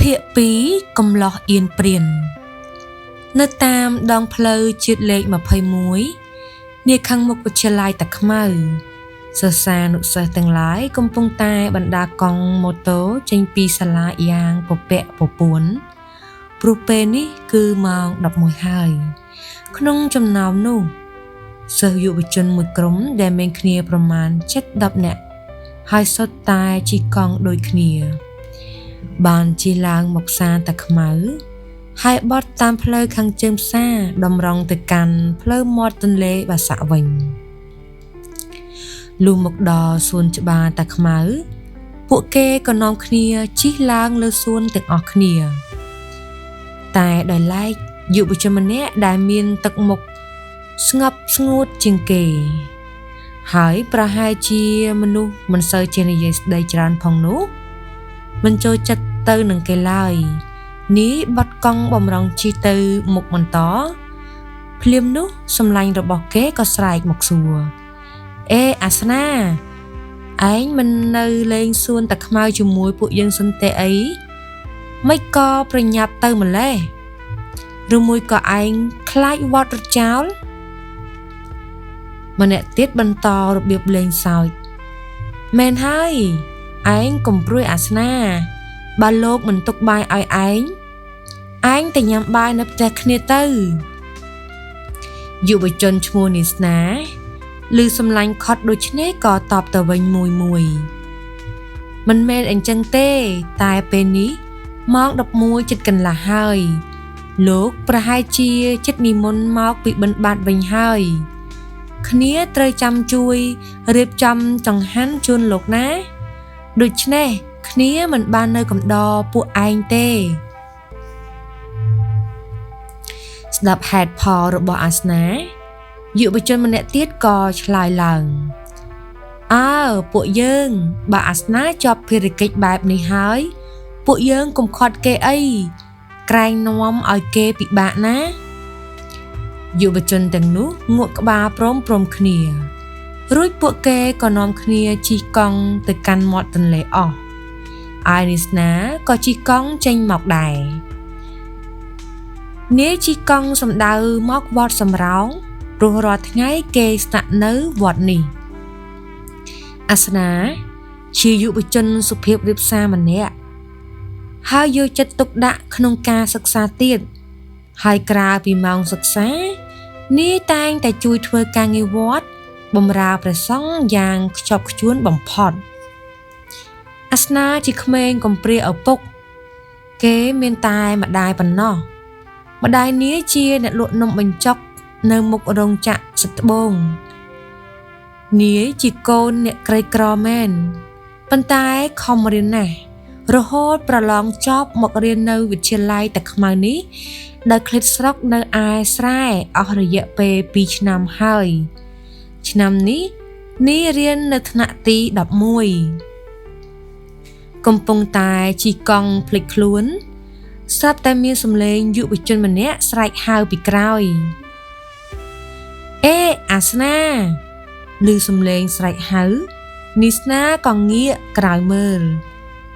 ភាគ2កំលោះអៀនព្រាននៅតាមដងផ្លូវជាតិលេខ21នាខាងមុខវិទ្យាល័យតាខ្មៅសិស្សានុសិស្សទាំងឡាយកំពុងតែបណ្ដាកង់ម៉ូតូចេញពីសាលាយ៉ាងពពាក់ពពួនព្រោះពេលនេះគឺម៉ោង11ហើយក្នុងចំណោមនោះសិស្សយុវជនមួយក្រុមដែលមានគ្នាប្រមាណ7-10នាក់ហើយសុទ្ធតែជិះកង់ដូចគ្នាបានជិះឡើងមកផ្សារតាខ្មៅហើយបត់តាមផ្លូវខាងជើងផ្សារតម្រង់ទៅកាន់ផ្លូវមាត់ទន្លេបាសាក់វិញលុះមកដល់សួនច្បារតាខ្មៅពួកគេក៏នាំគ្នាជិះឡើងលើសួនទាំងអស់គ្នាតែដោយឡែកយុវជនម្នាក់ដែលមានទឹកមុខស្ងប់ស្ងួតជាងគេហើយប្រហែលជាមនុស្សមិនសូវជានិយាយស្ដីច្រើនផងនោះមិនចូលចិត្តទៅនឹងគេឡើយនេះបាត់កង់បំរុងជិះទៅមុខបន្តភ្លាមនោះសម្លាញ់របស់គេក៏ស្រែកមកសួរអេអាសនាឯងមិននៅលេងសួនតាខ្មៅជាមួយពួកយើងសិនទេអីមិនក៏ប្រញាប់ទៅម្លេះឬមួយក៏ឯងខ្លាចវត្តរត់ចោលម្នាក់ទៀតបន្តរបៀបលេងសើចមែនហើយឯងកុំព្រួយអាសនាបើលោកមិនទុកបាយឲ្យឯងឯងតែញ៉ាំបាយនៅផ្ទះគ្នាទៅយុវជនឈ្មោះនីស្នាឮសម្លាញ់ខត់ដូច្នេះក៏តបទៅវិញមួយមួយមិនមែនអញ្ចឹងទេតែពេលនេះម៉ោង11ជិតកន្លះហើយលោកប្រហែលជាចិត្តនិមន្តមកពីបិណ្ឌបាតវិញហើយគ្នាត្រូវចាំជួយរៀបចំចង្ហាន់ជូនលោកណាដូច្នេះគ្នាមិនបាននៅកំដរពួកឯងទេស្ដាប់ហេតុផលរបស់អាសនាយុវជនម្នាក់ទៀតក៏ឆ្លើយឡើងអើពួកយើងបើអាសនាជាប់ភារកិច្ចបែបនេះហើយពួកយើងកុំខាត់គេអីក្រែងនាំឲ្យគេពិបាកណាយុវជនទាំងនោះងក់ក្បាលព្រមព្រំគ្នារួចពួកគេក៏នាំគ្នាជិះកង់ទៅកាន់មាត់ទន្លេអស់ឯនីស្នាក៏ជិះកង់ចេញមកដែរនាយជិះកង់សំដៅមកវត្តសំរោងព្រោះរាល់ថ្ងៃគេស្នាក់នៅវត្តនេះអាសនាជាយុវជនសុភាពរៀបសារម្នាក់ហើយយកចិត្តទុកដាក់ក្នុងការសិក្សាទៀតហើយក្រៅពីម៉ោងសិក្សានាយតែងតែជួយធ្វើការងារវត្តបម្រើព្រះសង្ឃយ៉ាងខ្ជាប់ខ្ជួនបំផុតអាសនាជាក្មេងកំព្រាឪពុកគេមានតែម្ដាយប៉ុណ្ណោះម្ដាយនាយជាអ្នកលក់នំបញ្ចុកនៅមុខរោងចក្រសិត្បូងនាយជាកូនអ្នកក្រីក្រមែនប៉ុន្តែខំរៀនណាស់រហូតប្រឡងចប់មករៀននៅវិទ្យាល័យតាខ្មៅនេះដោយឃ្លាតស្រុកនៅឯស្រែអស់រយៈពេល2ឆ្នាំហើយឆ្នាំនេះនាយរៀននៅថ្នាក់ទី11កំពុងតែជិះកង់ភ្លេចខ្លួនស្រាប់តែមានសំឡេងយុវជនម្នាក់ស្រែកហៅពីក្រោយអេអាសនាឮសំឡេងស្រែកហៅនីស្នាក៏ងាកក្រោយមើល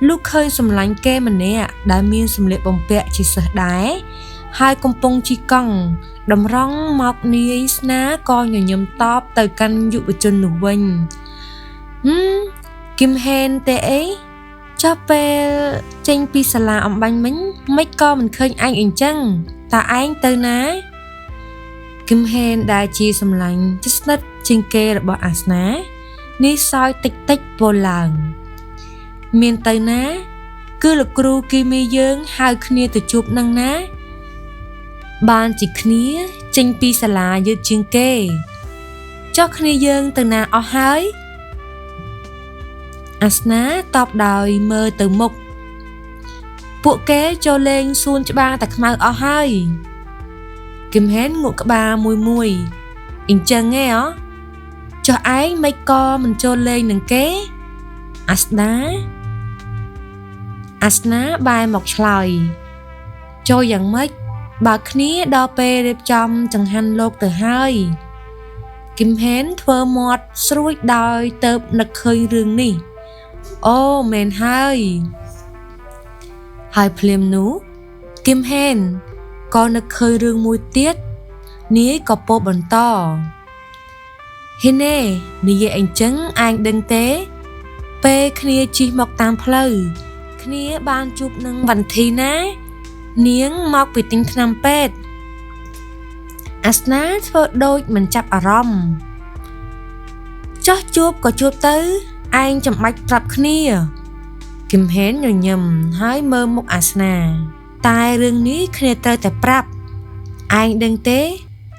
លុះឃើញសម្លាញ់គេម្នាក់ដែលមានសម្លៀកបំពាក់ជាសិស្សដែរហើយកំពុងជិះកង់តម្រង់មកនាយស្នាក៏ញញឹមតបទៅកាន់យុវជននោះវិញគឹមហេនទេអីចុះពេលចេញពីសាលាអំបញ្ញមិញមិនក៏មិនឃើញឯងអញ្ចឹងតើឯងទៅណាគឹមហេនដែលជាសម្លាញ់ជិតស្និទ្ធជាងគេរបស់អាសនានេះសោយតិចតិចពោលឡើងមានទៅណាគឺលោកគ្រូគីមីយើងហៅគ្នាទៅជួបនឹងណាបានជាគ្នាចេញពីសាលាយឺតជាងគេចុះគ្នាយើងទៅណាអស់ហើយអាសនាតបដោយមើលទៅមុខពួកគេចូលលេងសួនច្បារតាខ្មៅអស់ហើយគឹមហេនងក់ក្បាលមួយមួយអញ្ចឹងឯងអចុះឯងមិនក៏មិនចូលលេងនឹងគេអាសនាអាសនាបែរមកឆ្លើយចូលយ៉ាងម៉េចបើគ្នាដល់ពេលរៀបចំចង្ហាន់លោកទៅហើយគឹមហេនធ្វើមាត់ស្រួចដោយទៅនឹកឃើញរឿងនេះអូមែនហើយ ហើយភ្លាមនោះគឹមហេនក៏នឹកឃើញរឿងមួយទៀតនាយក៏ពោលបន្តហ៊ីណេនិយាយអញ្ចឹងឯងដឹងទេពេលគ្នាជិះមកតាមផ្លូវគ្នាបានជួបនឹងវន្ធីណានាងមកពីទិញថ្នាំពេទ្យអាសនាធ្វើដូចមិនចាប់អារម្មណ៍ចោះជួបក៏ជួបទៅឯងចាំបាច់ប្រាប់គ្នាគឹមហេនញញឹមហើយមើលមុខអាសនាតែរឿងនេះគ្នាត្រូវតែប្រាប់ឯងដឹងទេ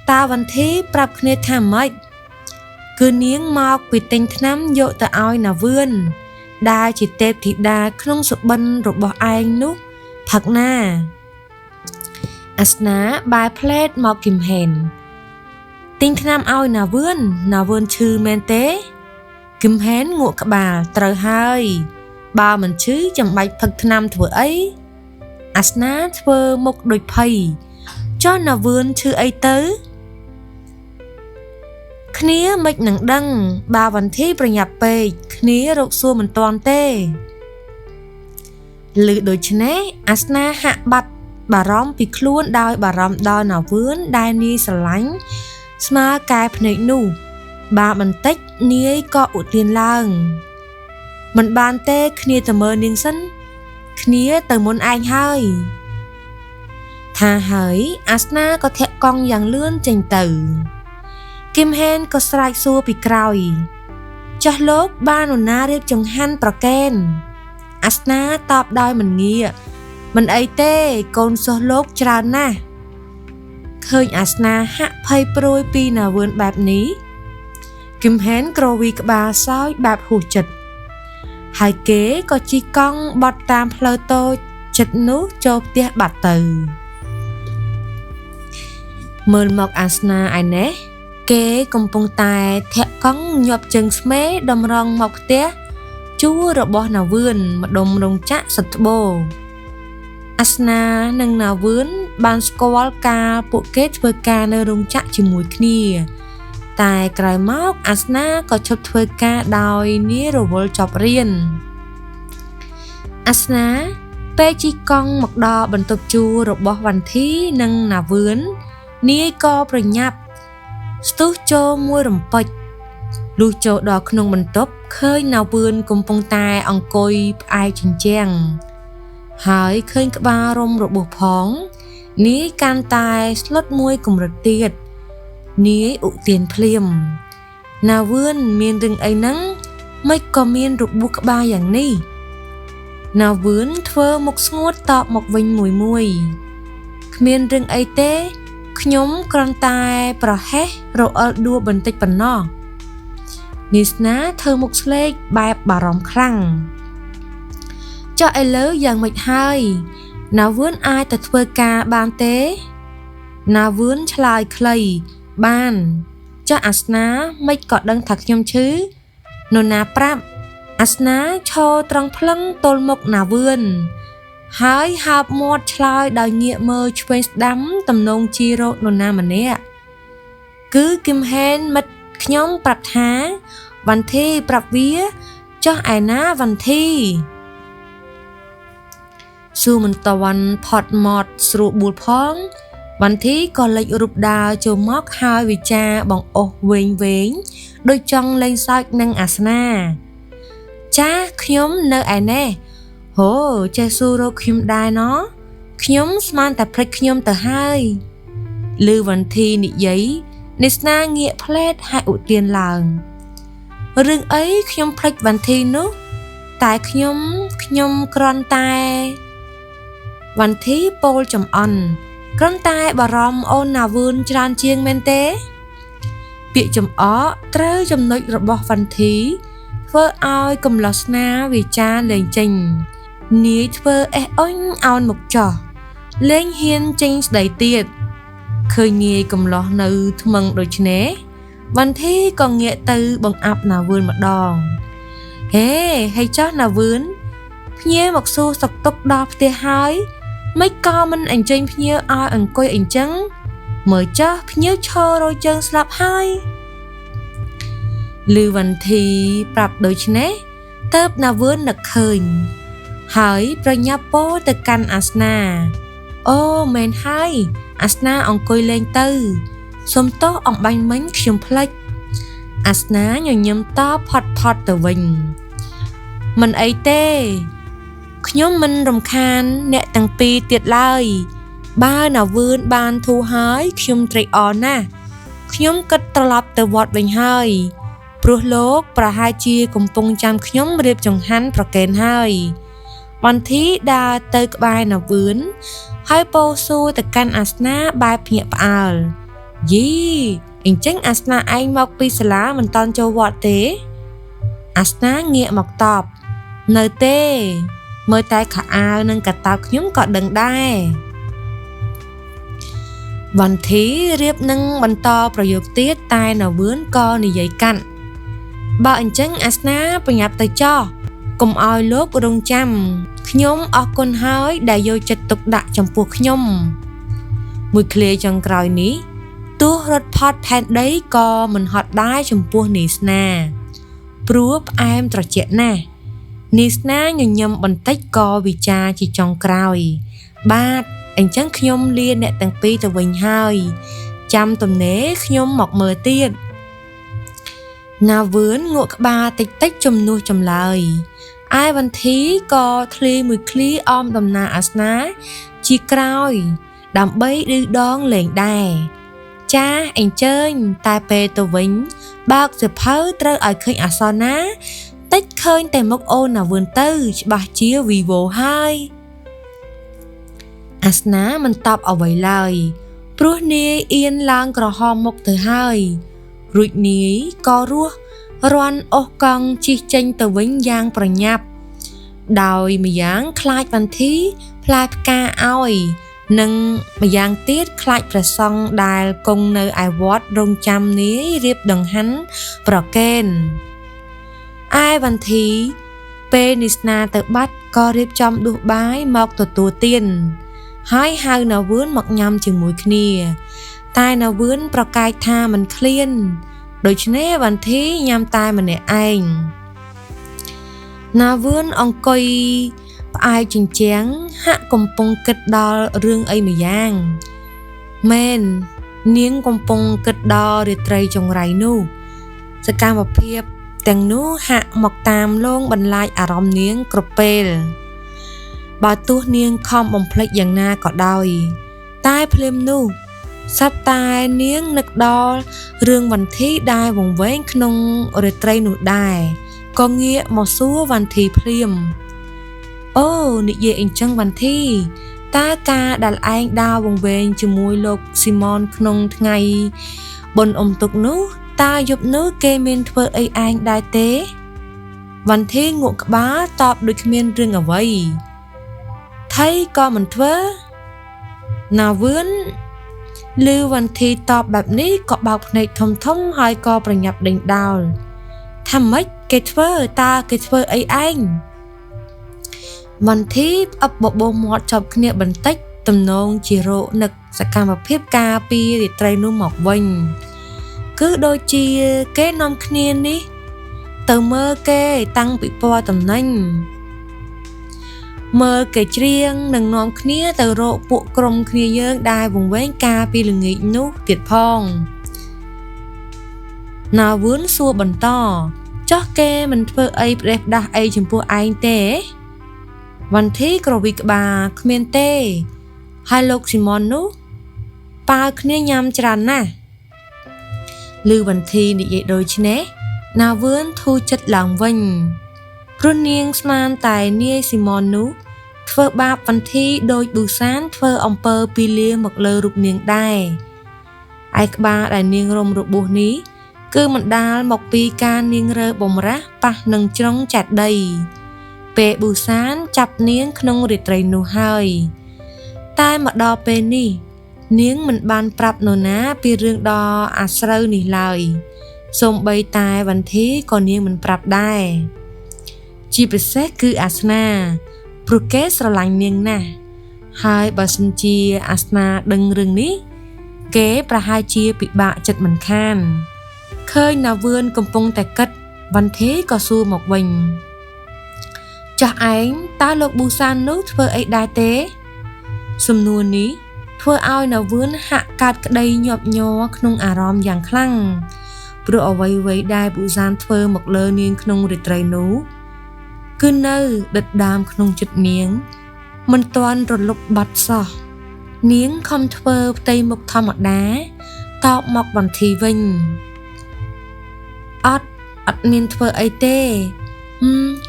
តាវន្ធីប្រាប់គ្នាថាម៉េចគឺនាងមកពីទិញថ្នាំយកទៅឲ្យណាវឿនដែលជាទេពធីតាក្នុងសុបិនរបស់ឯងនោះផឹកណាអាសនាបែរផ្លែតមកគឹមហេនទិញថ្នាំឲ្យណាវឿនណាវឿនឈឺមែនទេគឹមហេនងក់ក្បាលត្រូវហើយបើមិនឈឺចាំបាច់ផឹកថ្នាំធ្វើអីអាសនាធ្វើមុខដូចភ័យចុះណាវឿនឈឺអីទៅគ្នាមិននឹងដឹងបើវន្ធីប្រញាប់ពេកគ្នារកសួរមិនទាន់ទេឮដូច្នេះអាសនាហាក់បាត់បារម្ភពីខ្លួនដោយបារម្ភដល់ណាវឿនដែលនាយស្រឡាញ់ស្មើកែភ្នែកនោះបើបន្តិចនាយក៏ឧទានឡើងមិនបានទេគ្នាទៅមើលនាងសិនគ្នាទៅមុនឯងហើយថាហើយអាសនាក៏ធាក់កង់យ៉ាងលឿនចេញទៅគឹមហេនក៏ស្រែកសួរពីក្រោយចាស់លោកបាននរណារៀបចង្ហាន់ប្រកេនអាសនាតបដោយមិនងាកមិនអីទេកូនសិស្សលោកច្រើនណាស់ឃើញអាសនាហាក់ភ័យព្រួយពីណាវឿនបែបនេះគឹមហេនក្រវីក្បាលសើចបែបហួសចិត្តហើយគេក៏ជិះកង់បត់តាមផ្លូវតូចចិត្តនោះចូលផ្ទះបាត់ទៅមើលមកអាសនាឯនេះគេកំពុងតែធាក់កង់ញាប់ជើងស្មេតម្រង់មកផ្ទះជួររបស់ណាវឿនម្ដុំរោងចក្រសិទ្ធបូអាសនានិងណាវឿនបានស្គាល់កាលពួកគេធ្វើការនៅរោងចក្រជាមួយគ្នាតែក្រោយមកអាសនាក៏ឈប់ធ្វើការដោយនាយរវល់ចប់រៀនអាសនាពេលជិះកង់មកដល់បន្ទប់ជួររបស់វន្ធីនិងណាវឿននាយក៏ប្រញាប់ស្ទុះចូលមួយរំពេចលុះចូលដល់ក្នុងបន្ទប់ឃើញណាវឿនកំពុងតែអង្គុយផ្អែកជញ្ជាំងហើយឃើញក្បាលរុំរបួសផងនាយកាន់តែស្លុតមួយកម្រិតទៀតនាយឧទានភ្លាមណាវឿនមានរឿងអីហ្នឹងមិនក៏មានរបួសក្បាលយ៉ាងនេះណាវឿនធ្វើមុខស្ងួតតបមកវិញមួយមួយគ្មានរឿងអីទេខ្ញុំគ្រាន់តែប្រហែសរអិលដួលបន្តិចប៉ុណ្ណោះនាស្នាធ្វើមុខស្លេកបែបបារម្ភខ្លាំងចុះឥឡូវយ៉ាងម៉េចហើយណាវឿនអាចទៅធ្វើការបានទេណាវឿនឆ្លើយខ្លីបានចុះអាសនាមិនក៏ដឹងថាខ្ញុំឈឺនរណាប្រាប់អាសនាឈរត្រង់ភ្លឹងទល់មុខណាវឿនហើយហើបមាត់ឆ្លើយដោយងាកមើលឆ្វេងស្ដាំទំនងជីរកនរណាម្នាក់គឺគឹមហេនមិត្តខ្ញុំប្រាប់ថាវន្ធីប្រាប់វាចុះឯណាវន្ធីស៊ូមិនតន់ផត់មាត់ស្រួលបួលផងវន្ធីក៏លេចរូបដើរចូលមកហើយវិចារបងអស់វែងវែងដូចចង់លេងសើចនឹងអាសនាចាខ្ញុំនៅឯនេះហូចេះសួររកខ្ញុំដែរណោះខ្ញុំស្មានតែភ្លេចខ្ញុំទៅហើយឮវន្ធីនិយាយនេស្នាងាកផ្លែតហើយឧទានឡើងរឿងអីខ្ញុំភ្លេចវន្ធីនោះតែខ្ញុំគ្រាន់តែវន្ធីពោលចំអន់គ្រាន់តែបារម្ភអូនណាវឿនច្រើនជាងមែនទេពាក្យចំអកត្រូវចំណុចរបស់វន្ធីធ្វើឲ្យកំឡោះស្នាវាចាលែងចេញនាយធ្វើអេះអុញអោនមកចោះលែងហ៊ានចេញស្ដីទៀតឃើញនាយកំឡោះនៅថ្មឹងដូច្នេះវន្ធីក៏ងាកទៅបង្អាប់ណាវឿនម្ដងហេហើយចោះណាវឿនភ្ញៀវមកសួរសុខទុក្ខដល់ផ្ទះហើយមិនក៏មិនអញ្ជើញភ្ញៀវឲ្យអង្គុយអញ្ចឹងមើលចោះភ្ញៀវឈររយជើងស្លាប់ហើយឮវន្ធីប្រាប់ដូច្នេះទៅណាវឿននឹកឃើញ ហើយប្រញាប់ពោលទៅកាន់អាសនាអូមែនហើយអាសនាអង្គុយលេងទៅសុំទោសអំបាញ់មិញខ្ញុំភ្លេចអាសនាញញឹមតបផត់ផត់ទៅវិញមិនអីទេខ្ញុំមិនរំខានអ្នកទាំងពីរទៀតឡើយបើណាវឿនបានធូរហើយខ្ញុំត្រេកអរណាស់ខ្ញុំគិតត្រឡប់ទៅវត្តវិញហើយព្រោះលោកប្រហែលជាកំពុងចាំខ្ញុំរៀបចង្ហាន់ប្រគេនហើយបន្ធីដើរទៅក្បែរណាវឿនហើយពោលសួរទៅកាន់អាសនាបែបភ្ញាក់ផ្អើលយីអញ្ចឹងអាសនាឯងមកពីសាលាមិនតាន់ចូលវត្តទេអាសនាងាកមកតបនៅទេមើលតែខោអាវនិងកាតាបខ្ញុំក៏ដឹងដែរបន្ធីរៀបនឹងបន្តប្រយោគទៀតតែណាវឿនក៏និយាយកាត់បើអញ្ចឹងអាសនាប្រញាប់ទៅចោះកុំឲ្យលោករងចាំខ្ញុំអរគុណហើយដែលយកចិត្តទុកដាក់ចំពោះខ្ញុំមួយឃ្លាចុងក្រោយនេះទោះរត់ផត់ផែនដីក៏មិនហត់ដែរចំពោះនីស្នាព្រោះផ្អែមត្រជាក់ណាស់នីស្នាញញឹមបន្តិចក៏វិចារជាចុងក្រោយបាទអញ្ចឹងខ្ញុំលាអ្នកទាំងពីរទៅវិញហើយចាំទំនេរខ្ញុំមកមើលទៀតណាវឿនងក់ក្បាលតិចតិចជំនួសចម្លើយឯវន្ធីក៏ធ្លាយមួយឃ្លាអមដំណើរអាសនាជាក្រោយដើម្បីឌឺដងលេងដែរចាអញ្ជើញតែពេលទៅវិញបើកសៀវភៅត្រូវឲ្យឃើញអក្សរណាតិចឃើញតែមុខអូនណាវឿនទៅច្បាស់ជាវីវ៉ូហើយអាសនាមិនតបអ្វីឡើយព្រោះនាយអៀនឡើងក្រហមមុខទៅហើយរួចនាយក៏រស់រាន់អូសកង់ជិះចេញទៅវិញយ៉ាងប្រញាប់ដោយម្យ៉ាងខ្លាចវន្ធីផ្លែផ្កាឲ្យនិងម្យ៉ាងទៀតខ្លាចព្រះសង្ឃដែលគង់នៅឯវត្តរងចាំនាយរៀបដង្ហាន់ប្រគេនឯវន្ធីពេលនិស្នាទៅបាត់ក៏រៀបចំដួសបាយមកទទួលទានហើយហៅណាវឿនមកញ៉ាំជាមួយគ្នាតែណាវឿនប្រកែកថាមិនឃ្លានដូច្នេះវន្ធីញ៉ាំតែម្នាក់ឯងណាវឿនអង្គុយផ្អែកជញ្ជាំងហាក់កំពុងគិតដល់រឿងអីម្យ៉ាងមែននាងកំពុងគិតដល់រាត្រីចង្រៃនោះសកម្មភាពទាំងនោះហាក់មកតាមលងបន្លាចអារម្មណ៍នាងគ្រប់ពេលបើទោះនាងខំបំភ្លេចយ៉ាងណាក៏ដោយតែភ្លាមនោះសត្វតែនាងនឹកដល់រឿងវន្ធីដែលវង្វេងក្នុងរាត្រីនោះដែរក៏ងាកមកសួរវន្ធីភ្លាមអូនិយាយអញ្ចឹងវន្ធីតើការដែលឯងដើរវង្វេងជាមួយលោកស៊ីម៉នក្នុងថ្ងៃបុណ្យអុំទូកនោះតើយប់នោះគេមានធ្វើអីឯងដែរទេវន្ធីងក់ក្បាលតបដូចគ្មានរឿងអ្វីថៃក៏មិនធ្វើណាវឿនឮវន្ធីតបបែបនេះក៏បោកភ្នែកធំធំហើយក៏ប្រញាប់ដេញដោលថាម៉េចគេធ្វើតើគេធ្វើអីឯងវន្ធីផ្អឹបបបោមាត់ជាប់គ្នាបន្តិចទំនងជារោគនឹកសកម្មភាពការពីរាត្រីនោះមកវិញគឺដូចជាគេនាំគ្នានេះទៅមើលគេតាំងពិព័រណ៍តំណែងមើលគេច្រៀងនិងនាំគ្នាទៅរកពួកក្រុមគ្នាយើងដែលវង្វេងការពីល្ងាចនោះទៀតផងណាវឿនសួរបន្តចោះគេមិនធ្វើអីផ្ដេសផ្ដាស់អីចំពោះឯងទេវន្ធីក្រវីក្បាលគ្មានទេហើយលោកស៊ីម៉ននោះប៉ាវគ្នាញ៉ាំច្រើនណាស់ឮវន្ធីនិយាយដូចនេះណាវឿនធូរចិត្តឡើងវិញព្រោះនាងស្មានតែនាយស៊ីម៉ននោះធ្វើបាបវន្ធីដោយប៊ូសានធ្វើអំពើពីលាមកលើរូបនាងដែរឯក្បាលដែលនាងរំរបួសនេះគឺបណ្ដាលមកពីការនាងរើបំរាស់ប៉ះនឹងជ្រុងចាត់ដីពេលប៊ូសានចាប់នាងក្នុងរាត្រីនោះហើយតែមកដល់ពេលនេះនាងមិនបានប្រាប់នរណាពីរឿងដ៏អាស្រូវនេះឡើយសូម្បីតែវន្ធីក៏នាងមិនប្រាប់ដែរជាពិសេសគឺអាសនាព្រោះគេស្រឡាញ់នាងណាស់ហើយបើសិនជាអាសនាដឹងរឿងនេះគេប្រហែលជាពិបាកចិត្តមិនខានឃើញណាវឿនកំពុងតែគិតវន្ធីក៏សួរមកវិញ ចុះឯងតើលោកប៊ូសាននោះធ្វើអីដែរទេ សំណួរនេះធ្វើឲ្យណាវឿនហាក់កាត់ក្តីញាប់ញ័រក្នុងអារម្មណ៍យ៉ាងខ្លាំងព្រោះអ្វីៗដែលប៊ូសានធ្វើមកលើនាងក្នុងរាត្រីនោះគឺនៅដិតដាមក្នុងចិត្តនាងមិនទាន់រលុបបាត់សោះនាងខំធ្វើផ្ទៃមុខធម្មតាតបមកបន្ធីវិញអត់អត់មានធ្វើអីទេ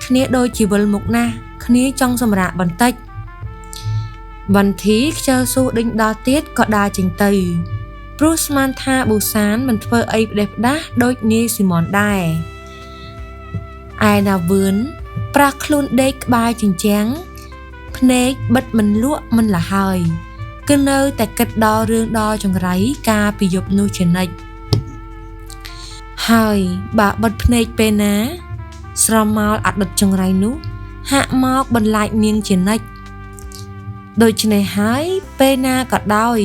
គ្នាដូចជាវិលមុខណាស់គ្នាចង់សម្រាកបន្តិចបន្ធីខ្ជិលសួរដេញដល់ទៀតក៏ដើរចេញទៅព្រោះស្មានថាប៊ូសានមិនធ្វើអីផ្ដេសផ្ដាសដូចនាយស៊ីម៉នដែរឯណាវឿនប្រាស់ខ្លួនដេកក្បែរជញ្ជាំងភ្នែកបិទមិនលក់មិនលហើយគឺនៅតែគិតដល់រឿងដល់ចង្រៃកាលពីយប់នោះជានិច្ចហើយបើបិទភ្នែកពេលណាស្រមោលអតីតចង្រៃនោះហាក់មកបន្លាចនាងជានិច្ចដូច្នេះហើយពេលណាក៏ដោយ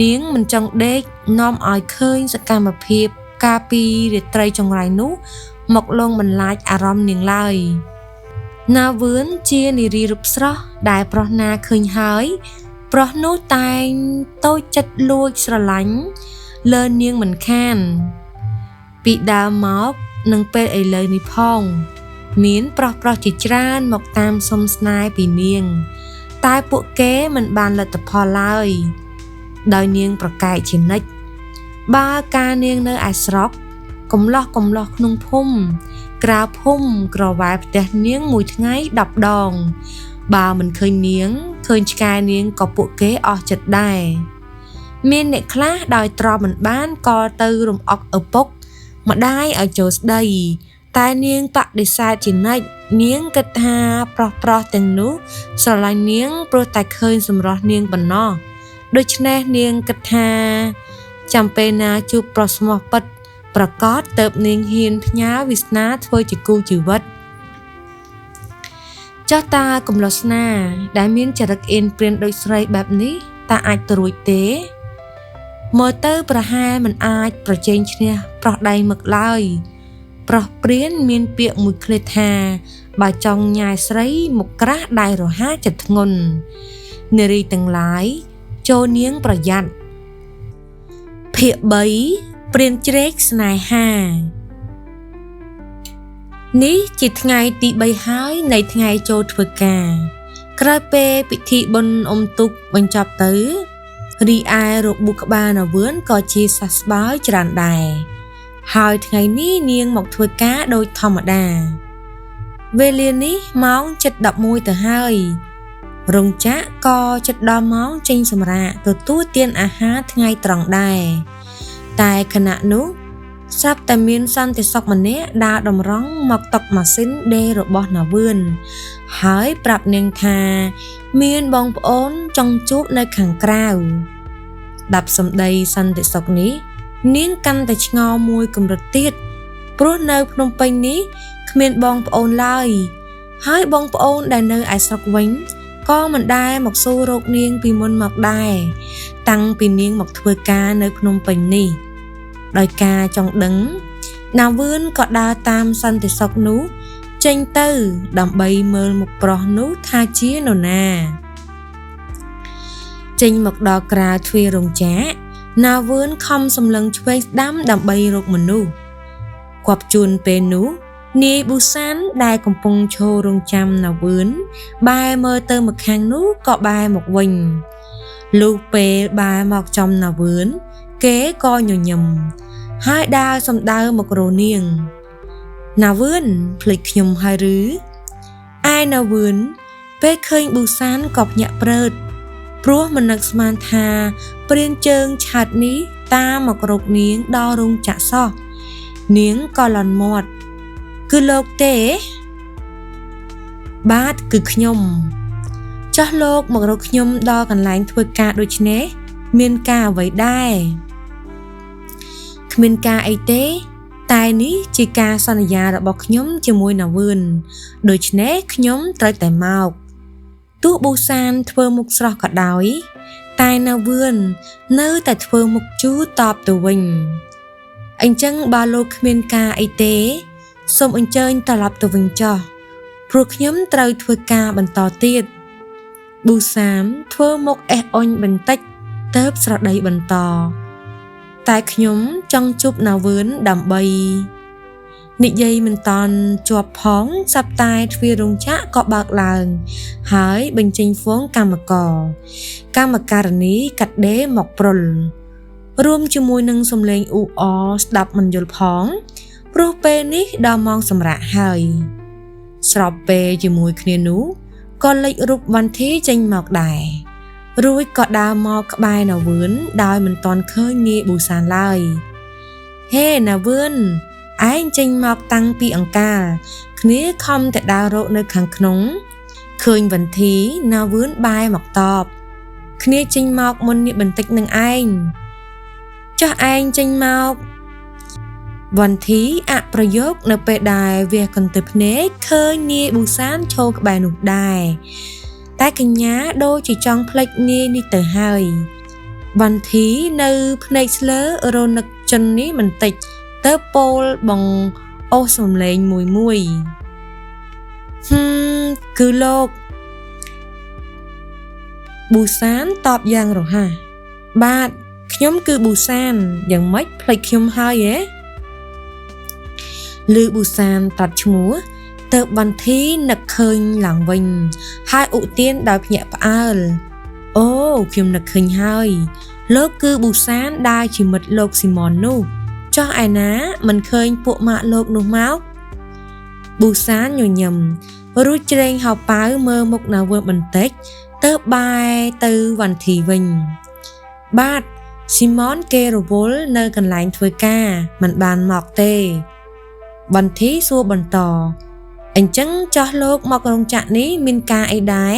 នាងមិនចង់ដេកនាំឲ្យឃើញសកម្មភាពកាលពីរាត្រីចង្រៃនោះមកលងបន្លាចអារម្មណ៍នាងឡើយណាវឿនជានារីរូបស្រស់ដែលប្រុសណាឃើញហើយប្រុសនោះតែងតូចចិត្តលួចស្រឡាញ់លើនាងមិនខានពីដើមមកនឹងពេលឥឡូវនេះផងមានប្រុសៗជាច្រើនមកតាមសុំស្នេហ៍ពីនាងតែពួកគេមិនបានលទ្ធផលឡើយដោយនាងប្រកែកជានិច្ចបើការនាងនៅឯស្រុកកំឡោះក្នុងភូមិក្រៅភូមិក្រវ៉ែផ្ទះនាងមួយថ្ងៃ10ដងបើមិនឃើញនាងឃើញឆ្កែនាងក៏ពួកគេអស់ចិត្តដែរមានអ្នកខ្លះដោយទ្រាំមិនបានក៏ទៅរំអុកឪពុកម្ដាយឲ្យចូលស្ដីតែនាងបដិសេធជានិច្ចនាងគិតថាប្រុសៗទាំងនោះស្រឡាញ់នាងព្រោះតែឃើញសម្រស់នាងប៉ុណ្ណោះដូច្នេះនាងគិតថាចាំពេលណាជួបប្រុសស្មោះពិតប្រកបទៅនាងហ៊ានផ្ញើវាសនាធ្វើជាគូជីវិតចុះតាកំឡោះស្នាដែលមានចរិតអៀនព្រានដូចស្រីបែបនេះតើអាចទៅរួចទេមើលទៅប្រហែលមិនអាចប្រជែងឈ្នះប្រុសដៃមឹកឡើយប្រុសព្រានមានពាក្យមួយឃ្លាថាបើចង់ញ៉ែស្រីមុខក្រាស់ដៃរហាចិត្តធ្ងន់នារីទាំងឡាយចូលនាងប្រយ័ត្នភាគ3ព្រានជ្រែកស្នេហានេះជាថ្ងៃទី3ហើយនៃថ្ងៃចូលធ្វើការក្រោយពេលពិធីបុណ្យអុំទូកបញ្ចប់ទៅរីឯរបួសក្បាលណាវឿនក៏ជាសះស្បើយច្រើនដែរហើយថ្ងៃនេះនាងមកធ្វើការដូចធម្មតាវេលានេះម៉ោង7:11ទៅហើយរោងចក្រក៏ជិតដល់ម៉ោងចេញសម្រាកទទួលទានអាហារថ្ងៃត្រង់ដែរតែខណៈនោះស្រាប់តែមានសន្តិសុខម្នាក់ដើរតម្រង់មកតុម៉ាស៊ីនដេររបស់ណាវឿនហើយប្រាប់នាងថាមានបងប្អូនចង់ជួបនៅខាងក្រៅដាប់សម្ដីសន្តិសុខនេះនាងកាន់តែឆ្ងល់មួយកម្រិតទៀតព្រោះនៅភ្នំពេញនេះគ្មានបងប្អូនឡើយហើយបងប្អូនដែលនៅឯស្រុកវិញក៏មិនដែលមកសួររកនាងពីមុនមកដែរតាំងពីនាងមកធ្វើការនៅភ្នំពេញនេះដោយការចង់ដឹងណាវឿនក៏ដើរតាមសន្តិសុខនោះចេញទៅដើម្បីមើលមុខប្រុសនោះថាជានរណាចេញមកដល់ក្រៅទ្វាររោងចក្រណាវឿនខំសម្លឹងឆ្វេងស្ដាំដើម្បីរកមនុស្សគប់ជួនពេលនោះនាយប៊ូសានដែលកំពុងឈររងចាំណាវឿនបែរមើលទៅម្ខាងនោះក៏បែរមកវិញលុះពេលបែរមកចំណាវឿនគេក៏ញញឹមហើយដើរសំដៅមករនាងណាវឿនភ្លេចខ្ញុំហើយឬឯណាវឿនពេលឃើញប៊ូសានក៏ភ្ញាក់ព្រឺតព្រោះមិននឹកស្មានថាព្រានជើងឆាត់នេះតាមមករកនាងដល់រោងចក្រសោះនាងក៏លន់មាត់គឺលោកទេបាទគឺខ្ញុំចោះលោកមករកខ្ញុំដល់កន្លែងធ្វើការដូចនេះមានការអ្វីដែរគ្មានការអីទេតែនេះជាការសន្យារបស់ខ្ញុំជាមួយណាវឿនដូច្នេះខ្ញុំត្រូវតែមកទោះប៊ូសានធ្វើមុខស្រស់ក៏ដោយតែណាវឿននៅតែធ្វើមុខជូរតបទៅវិញអញ្ចឹងបើលោកគ្មានការអីទេសូមអញ្ជើញត្រឡប់ទៅវិញចុះ ព្រោះខ្ញុំត្រូវធ្វើការបន្តទៀតប៊ូសាមធ្វើមុខអេះអុញបន្តិចទៅស្រដីបន្តតែខ្ញុំចង់ជួបណាវឿនដើម្បីនិយាយមិនតាន់ជាប់ផងសប្តាហ៍ទ្វាររោងចក្រក៏បើកឡើងហើយបញ្ចេញហ្វូងកម្មករកម្មការិនីកាត់ដេរមកព្រុលរួមជាមួយនឹងសំឡេងអ៊ូអរស្ដាប់មិនយល់ផងព្រោះពេលនេះដល់ម៉ោងសម្រាកហើយស្របពេលជាមួយគ្នានោះក៏លេចរូបវ៉ាន់ធីចេញមកដែររួចក៏ដើរមកក្បែរណាវឿនដោយមិនទាន់ឃើញនាយប៊ូសានឡើយហេណាវឿនឯងចេញមកតាំងពីអង្កាលគ្នាខំតែដើររកនៅខាងក្នុងឃើញវ៉ាន់ធីណាវឿនបែរមកតបគ្នាចេញមកមុននេះបន្តិចនឹងឯងចុះឯងចេញមកវ៉ាន់ធីអប្រយោគនៅពេលដែលវាកន្ទិភ្នែកឃើញនាយប៊ូសានឈរក្បែរនោះដែរតែកញ្ញាដូចជាចង់ភ្លេចនាយនេះទៅហើយវ៉ាន់ធីនៅភ្នែកស្លើរនឹកជននេះបន្តិចទៅពោលបងអូសសំឡេងមួយមួយគឺលោកប៊ូសានតបយ៉ាងរហ័សបាទខ្ញុំគឺប៊ូសានយ៉ាងម៉េចភ្លេចខ្ញុំហើយហ៎ឮប៊ូសានតតឈ្មោះទៅវ៉ាន់ធីនឹកឃើញឡើងវិញហើយឧទានដោយភ្ញាក់ផ្អើលអូខ្ញុំនឹកឃើញហើយលោកគឺប៊ូសានដែលជាមិត្តលោកស៊ីម៉ុននោះចុះឯណាមិនឃើញពួកម៉ាក់លោកនោះមកប៊ូសានញញឹមរួចជ្រែងហោប៉ៅមើលមុខណាវឿនបន្តិចទៅបែរទៅវ៉ាន់ធីវិញបាទស៊ីម៉ុនគេរវល់នៅកន្លែងធ្វើការមិនបានមកទេវ៉ាន់ធីសួរបន្តអញ្ចឹងចោះលោកមករោងចក្រនេះមានការអីដែរ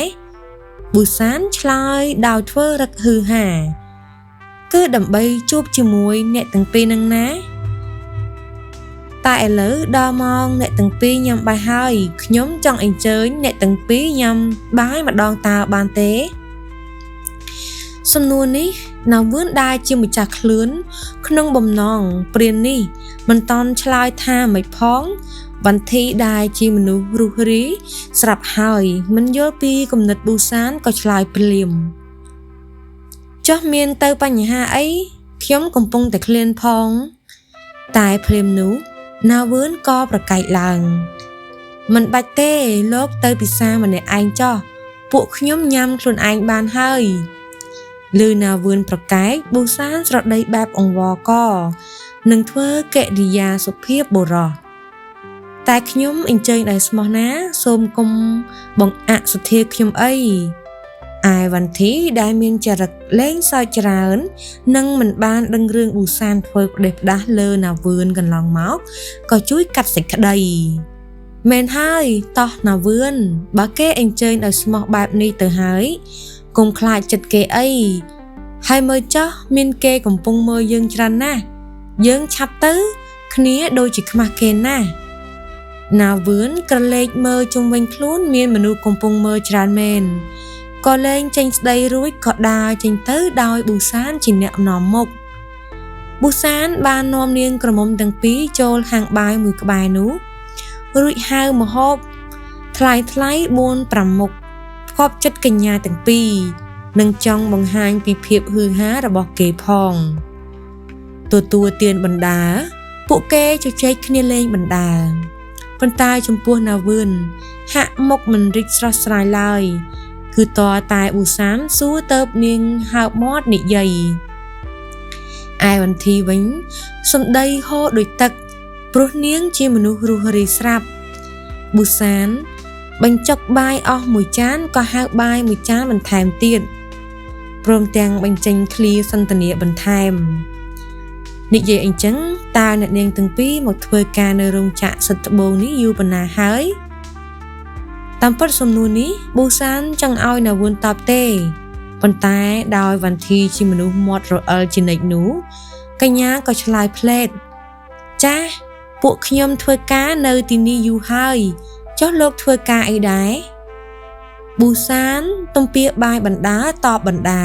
ប៊ូសានឆ្លើយដោយធ្វើរឹកហ៊ឺហាគឺដើម្បីជួបជាមួយអ្នកទាំងពីរនឹងណាតែឥឡូវដល់ម៉ោងអ្នកទាំងពីរញ៉ាំបាយហើយខ្ញុំចង់អញ្ជើញអ្នកទាំងពីរញ៉ាំបាយម្ដងតើបានទេសំណួរនេះណាវឿនដែលជាម្ចាស់ខ្លួនក្នុងបំណងព្រាននេះមិនតន់ឆ្លើយថាមិនផងវ៉ាន់ធីដែលជាមនុស្សរុះរាយស្រាប់ហើយមិនយល់ពីគំនិតប៊ូសានក៏ឆ្លើយភ្លាមចុះមានទៅបញ្ហាអីខ្ញុំកំពុងតែឃ្លានផងតែភ្លាមនោះណាវឿនក៏ប្រកែកឡើងមិនបាច់ទេលោកទៅពិសាម្នាក់ឯងចោះពួកខ្ញុំញ៉ាំខ្លួនឯងបានហើយឮណាវឿនប្រកែកប៊ូសានស្រដីបែបអង្វរកនឹងធ្វើកិរិយាសុភាពបុរសតែខ្ញុំអញ្ជើញដោយស្មោះណាសូមគុំបង្អាក់សុធាខ្ញុំអីឯវ៉ាន់ធីដែលមានចរិតលេងសើចច្រើននិងមិនបានដឹងរឿងប៊ូសានធ្វើផ្ដេសផ្ដាស់លើណាវឿនកន្លងមកក៏ជួយកាត់សេចក្តីមែនហើយតោះណាវឿនបើគេអញ្ជើញដោយស្មោះបែបនេះទៅហើយកុំខ្លាចចិត្តគេអីហើយមើលចោះមានគេកំពុងមើលយើងច្រើនណាស់យើងឆាប់ទៅគ្នាដូចជាខ្មាស់គេណាស់ណាវឿនក្រឡេកមើលជុំវិញខ្លួនមានមនុស្សកំពុងមើលច្រើនមែនក៏លែងចេញស្ដីរួចក៏ដើរចេញទៅដោយប៊ូសានជាអ្នកនាំមុខប៊ូសានបាននាំនាងក្រមុំទាំងពីរចូលហាងបាយមួយក្បែរនោះរួចហៅម្ហូបថ្លៃថ្លៃ4 5មុខផ្គប់ចិត្តកញ្ញាទាំងពីរនិងចង់បង្ហាញពីភាពហ៊ឺហារបស់គេផងទទួលទានបណ្ដាពួកគេជជែកគ្នាលេងបណ្ដាប៉ុន្តែចំពោះណាវឿនហាក់មុខមិនរីកស្រស់ស្រាយឡើយគឺតតែប៊ូសានសួរទៅនាងហើបមាត់និយាយឯវ៉ាន់ធីវិញសំដីហូរដូចទឹកព្រោះនាងជាមនុស្សរុះរាយស្រាប់ប៊ូសានបញ្ចុកបាយអស់មួយចានក៏ហៅបាយមួយចានបន្ថែមទៀតព្រមទាំងបញ្ចេញឃ្លាសន្ទនាបន្ថែមនិយាយអញ្ចឹងតើអ្នកនាងទាំងពីរមកធ្វើការនៅរោងចក្រសិតត្បូងនេះយូរប៉ុណ្ណាហើយតាមពិតសំណួរនេះប៊ូសានចង់ឲ្យណាវឿនតបទេប៉ុន្តែដោយវ៉ាន់ធីជាមនុស្សមាត់រអិលជានិច្ចនោះកញ្ញាក៏ឆ្លើយផ្លេតចាស់ពួកខ្ញុំធ្វើការនៅទីនេះយូរហើយចុះលោកធ្វើការអីដែរប៊ូសានទំពាបាយបណ្ដាតបបណ្ដា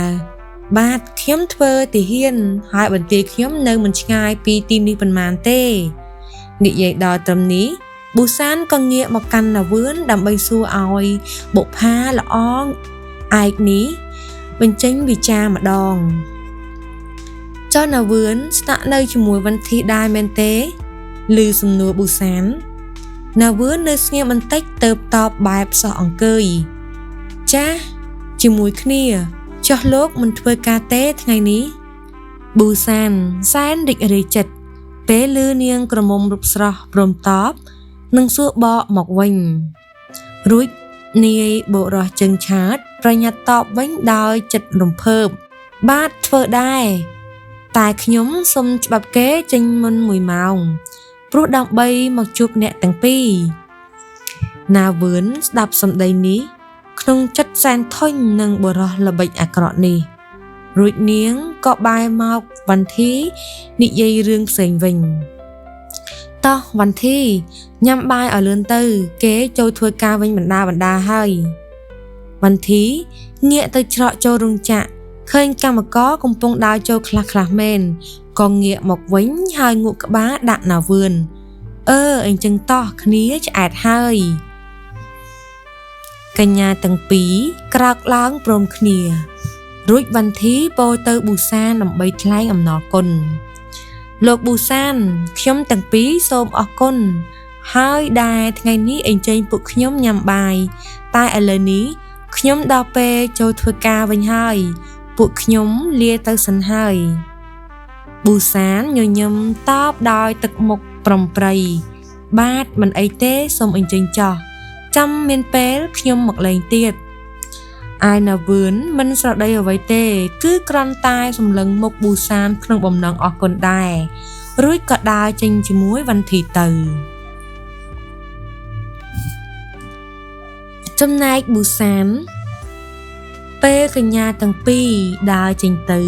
បាទខ្ញុំធ្វើទាហានហើយបន្ទាយខ្ញុំនៅមិនឆ្ងាយពីទីនេះប៉ុន្មានទេនិយាយដល់ត្រឹមនេះ ប៊ូសានក៏ងាកមកកាន់ណាវឿនដើម្បីសួរឲ្យបុប្ផាល្អងឯកនេះបញ្ចេញវិចារម្ដងចុះណាវឿនស្នាក់នៅជាមួយវ៉ាន់ធីដែរមែនទេឮសំណួរប៊ូសានណាវឿននៅស្ងៀមបន្តិចទៅតបបែបសោះអង្គើយចាស់ជាមួយគ្នាចុះលោកមិនធ្វើការទេថ្ងៃនេះប៊ូសានសែនរីករាយចិត្តពេលឮនាងក្រមុំរូបស្រស់ព្រមតបនិងសួរបកមកវិញរួចនាយបុរសជើងឆាតប្រញាប់តបវិញដោយចិត្តរំភើបបាទធ្វើដែរតែខ្ញុំសុំច្បាប់គេចេញមុន1ម៉ោងព្រោះដើម្បីមកជួបអ្នកទាំងពីរណាវឿនស្ដាប់សម្ដីនេះក្នុងចិត្តសែនធុញនឹងបុរសល្បិចអាក្រក់នេះរួចនាងក៏បែរមកវ៉ាន់ធីនិយាយរឿងផ្សេងវិញតោះវ៉ាន់ធីញ៉ាំបាយឲ្យលឿនទៅគេចូលធ្វើការវិញបណ្ដាហើយវ៉ាន់ធីងាកទៅច្រកចូលរោងចក្រឃើញកម្មករកំពុងដើរចូលខ្លះៗមែនក៏ងាកមកវិញហើយងក់ក្បាលដាក់ណាវឿនអញ្ចឹងតោះគ្នាឆ្អែតហើយកញ្ញាទាំងពីរក្រោកឡើងព្រមគ្នារួចវ៉ាន់ធីពោលទៅប៊ូសានដើម្បីថ្លែងអំណរគុណលោកប៊ូសានខ្ញុំទាំងពីរសូមអរគុណហើយដែលថ្ងៃនេះអញ្ជើញពួកខ្ញុំញ៉ាំបាយតែឥឡូវនេះខ្ញុំដល់ពេលចូលធ្វើការវិញហើយពួកខ្ញុំលាទៅសិនហើយប៊ូសានញញឹមតបដោយទឹកមុខប្រំប្រៃបាទមិនអីទេសូមអញ្ជើញចោះចាំមានពេលខ្ញុំមកលេងទៀតឯណាវឿនមិនស្រដីអ្វីទេគឺគ្រាន់តែសម្លឹងមុខប៊ូសានក្នុងបំណងអរគុណដែររួចក៏ដើរចេញជាមួយវ៉ាន់ធីទៅចំណែកប៊ូសានពេលកញ្ញាទាំងពីរដើរចេញទៅ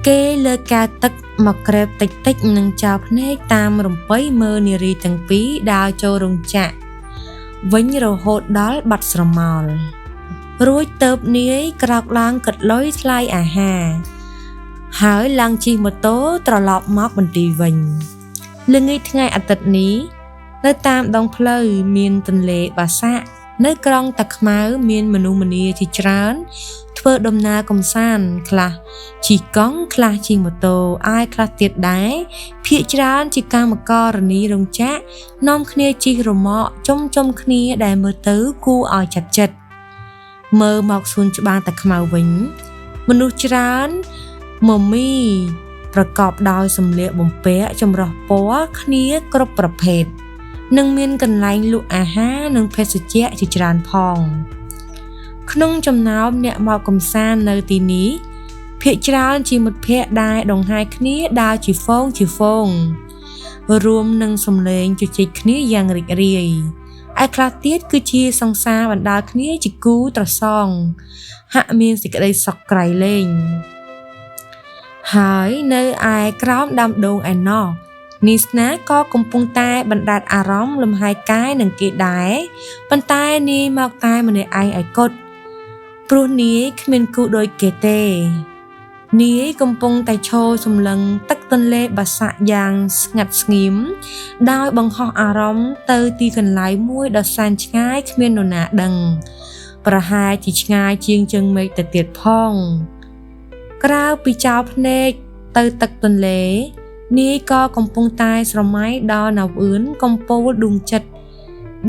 គេលើកកែវទឹកមកក្រេបតិចៗនិងចោលភ្នែកតាមរំពៃមើលនារីទាំងពីរដើរចូលរោងចក្រវិញរហូតដល់បាត់ស្រមោលរួចទៅនាយក្រោកឡើងគិតលុយថ្លៃអាហារហើយឡើងជិះម៉ូតូត្រឡប់មកមន្ទីរវិញល្ងាចថ្ងៃអាទិត្យនេះនៅតាមដងផ្លូវមានទន្លេបាសាក់នៅក្រុងតាខ្មៅមានមនុស្សម្នាជាច្រើនធ្វើដំណើរកម្សាន្តខ្លះជិះកង់ខ្លះជិះម៉ូតូឯខ្លះទៀតដែរភាគច្រើនជាកម្មករនីរោងចក្រនាំគ្នាជិះរមាក់ជុំគ្នាដែលមើលទៅគួរឲ្យចាប់ចិត្តមើលមកសួនច្បារតាខ្មៅវិញមនុស្សច្រើនមមីប្រកបដោយសម្លៀកបំពាក់ចម្រុះពណ៌គ្នាគ្រប់ប្រភេទនិងមានកន្លែងលក់អាហារនិងភេសជ្ជៈជាច្រើនផងក្នុងចំណោមអ្នកមកកម្សាន្តនៅទីនេះភាគច្រើនជាមិត្តភ័ក្តិដែលដង្ហែគ្នាដើរជាហ្វូងរួមនឹងសំឡេងជជែកគ្នាយ៉ាងរីករាយឯខ្លះទៀតគឺជាសង្សារបណ្ដាលគ្នាជាគូត្រសងហាក់មានសេចក្តីសុខក្រៃលែងហើយនៅឯក្រោមដើមដូងឯណោះនីស្នាក៏កំពុងតែបណ្ដាតអារម្មណ៍លំហែកាយនឹងគេដែរប៉ុន្តែនាយមកតែម្នាក់ឯងឯគត់ព្រោះនាយគ្មានគូដូចគេទេនាយកំពុងតែឈរសម្លឹងទឹកទន្លេបាសាក់យ៉ាងស្ងាត់ស្ងៀមដោយបង្ហោះអារម្មណ៍ទៅទីកន្លែងមួយដ៏សែនឆ្ងាយគ្មាននរណាដឹងប្រហែលជាឆ្ងាយជាងជើងមេឃទៅទៀតផងក្រៅពីចោលភ្នែកទៅទឹកទន្លេនាយក៏កំពុងតែស្រមៃដល់ណាវឿនកំពូលដួងចិត្ត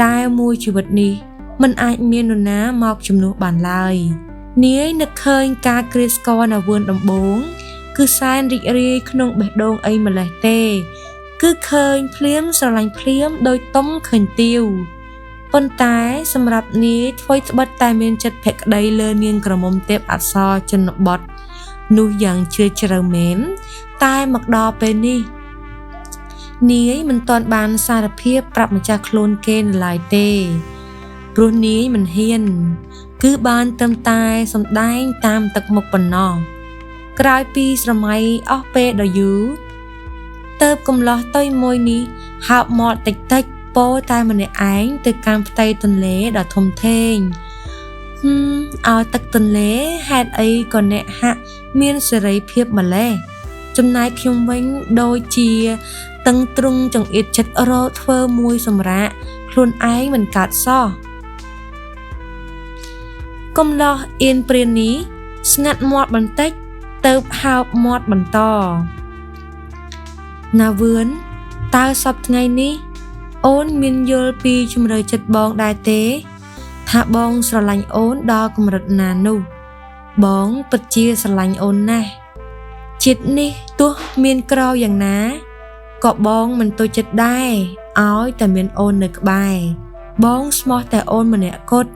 ដែលមួយជីវិតនេះមិនអាចមាននរណាមកជំនួសបានឡើយនាយនឹកឃើញការគ្រាស្គាល់ណាវឿនដំបូងគឺសែនរីករាយក្នុងបេះដូងអីម្លេះទេគឺឃើញភ្លាមស្រឡាញ់ភ្លាមដោយទុំឃើញទាវប៉ុន្តែសម្រាប់នាយធ្វើត្បិតតែមានចិត្តភក្តីលើនាងក្រមុំទេពអប្សរជនបទនោះយ៉ាងជ្រាលជ្រៅមែនតែមកដល់ពេលនេះនាយមិនទាន់បានសារភាពប្រាប់ម្ចាស់ខ្លួនគេនៅឡើយទេព្រោះនាយមិនហ៊ានគឺបានត្រឹមតែសម្ដែងតាមទឹកមុខប៉ុណ្ណោះក្រោយពីស្រមៃអស់ពេលដ៏យូរទៅកំឡោះតុយមួយនេះហើបមាត់តិចៗពោតែម្នាក់ឯងទៅកាន់ផ្ទៃទន្លេដ៏ធំធេងឲ្យទឹកទន្លេហេតុអីក៏អ្នកហាក់មានសេរីភាពម្លេះចំណែកខ្ញុំវិញដូចជា តឹងទ្រង់ចង្អៀតចិត្តរកធ្វើមួយសម្រាកខ្លួនឯងមិនកើតសោះកំលោះអៀនព្រាននេះស្ងាត់មាត់បន្តិចទៅហើបមាត់បន្តណាវឿនតើសប្តាហ៍ថ្ងៃនេះអូនមានយល់ពីជំរឿចិត្តបងដែរទេថាបងស្រឡាញ់អូនដល់កម្រិតណានោះបងពិតជាស្រឡាញ់អូនណាស់ជាតិនេះទោះមានក្រយ៉ាងណាក៏បងមិនទុចិត្តដែរឲ្យតែមានអូននៅក្បែរបងស្មោះតែអូនម្នាក់គត់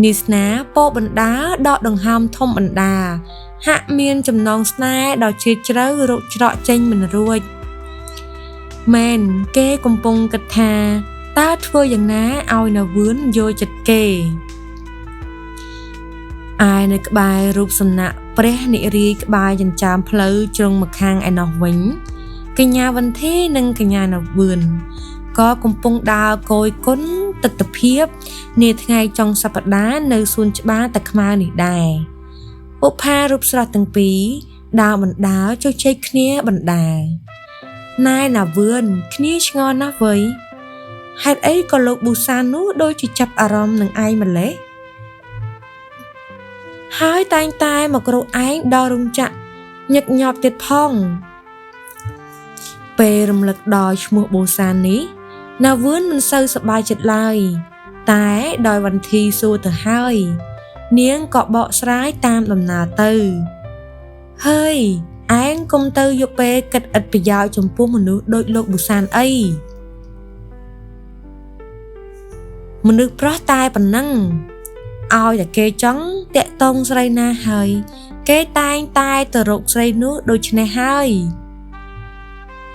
នីស្នាពោបណ្ដាដកដង្ហើមធំបណ្ដាហាក់មានចំណងស្នេហ៍ដ៏ជ្រាលជ្រៅរកច្រកចេញមិនរួចមែនគេកំពុងគិតថាតើធ្វើយ៉ាងណាឲ្យណាវឿនយល់ចិត្តគេឯនៅក្បែររូបសំណាកព្រះនិរាយក្បែរចិញ្ចើមផ្លូវជ្រុងម្ខាងឯណោះវិញកញ្ញាវន្ធីនិងកញ្ញាណាវឿនក៏កំពុងដើរគយគន់ទិដ្ឋភាពនាថ្ងៃចុងសប្តាហ៍នៅសួនច្បារតាខ្មៅនេះដែរបុប្ផារូបស្រស់ទាំងពីរដើរបណ្ដើរជជែកគ្នាបណ្ដើរណែណាវឿនគ្នាឆ្ងល់ណាស់វៃហេតុអីក៏លោកប៊ូសាននោះដូចជាចាប់អារម្មណ៍នឹងឯងម្ល៉េះហើយតែងតែមករកឯងដល់រោងចក្រញឹកញាប់ទៀតផងពេលរំលឹកដល់ឈ្មោះប៊ូសាននេះណាវឿនមិនសូវសប្បាយចិត្តឡើយតែដោយវន្ធីសួរទៅហើយនាងក៏បកស្រាយតាមដំណើរទៅហើយឯងកុំទៅយកពេលគិតឥតប្រយោជន៍ចំពោះមនុស្សដូចលោកប៊ូសានអីមនុស្សប្រុសតែប៉ុណ្ណឹងឲ្យតែគេចង់តាក់ទងស្រីណាហើយគេតែងតែទៅរកស្រីនោះដូច្នេះហើយ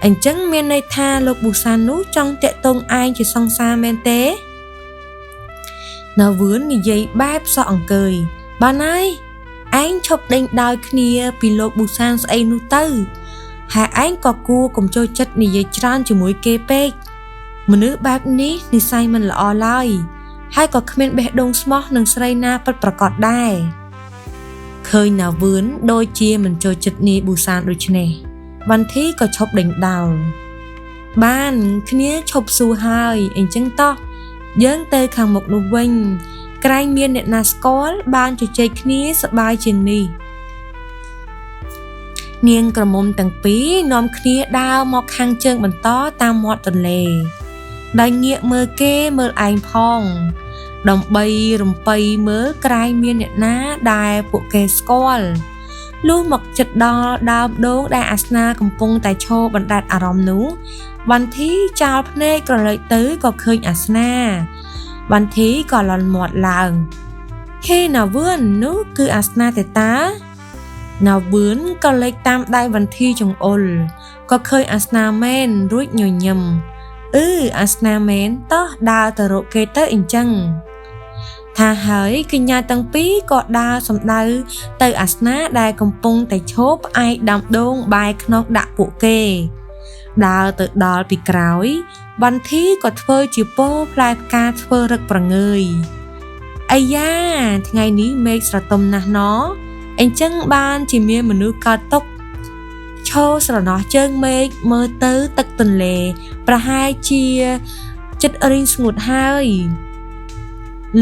អញ្ចឹងមានន័យថាលោកប៊ូសាននោះចង់តាក់ទងឯងជាសង្សារមែនទេណាវឿននិយាយបែបសក់អង្គើយបានហើយឯងឈប់ដេញដោយគ្នាពីលោកប៊ូសានស្អីនោះទៅហើយឯងក៏គួរកុំចូលចិត្តនិយាយច្រើនជាមួយគេពេកមនុស្សបែបនេះនិស័យមិនល្អឡើយហើយក៏គ្មានបេះដូងស្មោះនឹងស្រីណាពិតប្រាកដដែរឃើញណាវឿនដូចជាមិនចូលចិត្តនាយប៊ូសានដូច្នេះវន្ធីក៏ឈប់ដេញដោលបានគ្នាឈប់សួរហើយអញ្ចឹងតោះយើងទៅខាងមុខនោះវិញក្រែងមានអ្នកណាស្គាល់បានជជែកគ្នាសប្បាយជាងនេះនាងក្រមុំទាំងពីរនាំគ្នាដើរមកខាងជើងបន្តតាមមាត់ទន្លេដោយងាកមើលគេមើលឯងផងដើម្បីរំពៃមើលក្រែងមានអ្នកណាដែលពួកគេស្គាល់លុះមកចិត្តដល់ដើមដូងដែលអាសនាកំពុងតែឈរបណ្ដែតអារម្មណ៍នោះវន្ធីចោលភ្នែកក្រឡេកទៅក៏ឃើញអាសនាវន្ធីក៏លន់មាត់ឡើងហេណាវឿននោះគឺអាសនាទេតាណាវឿនក៏លេចតាមដៃវន្ធីចង្អុលក៏ឃើញអាសនាមែនរួចញញឹមអឺអាសនាមែនតោះដើរទៅរកគេទៅអញ្ចឹងថាហើយកញ្ញាទាំងពីរក៏ដើរសំដៅទៅអាសនាដែលកំពុងតែឈរផ្អែកដើមដូងបែរខ្នងដាក់ពួកគេដើរទៅដល់ពីក្រោយវន្ធីក៏ធ្វើជាពោផ្លែផ្កាធ្វើរឹកប្រងើយអាយ៉ាថ្ងៃនេះមេឃស្រទុំណាស់ណអញ្ចឹងបានជាមានមនុស្សកើតទុកឈរស្រណោះជើងមេឃមើលទៅទឹកទន្លេប្រហែលជាចិត្តរីងស្ងួតហើយ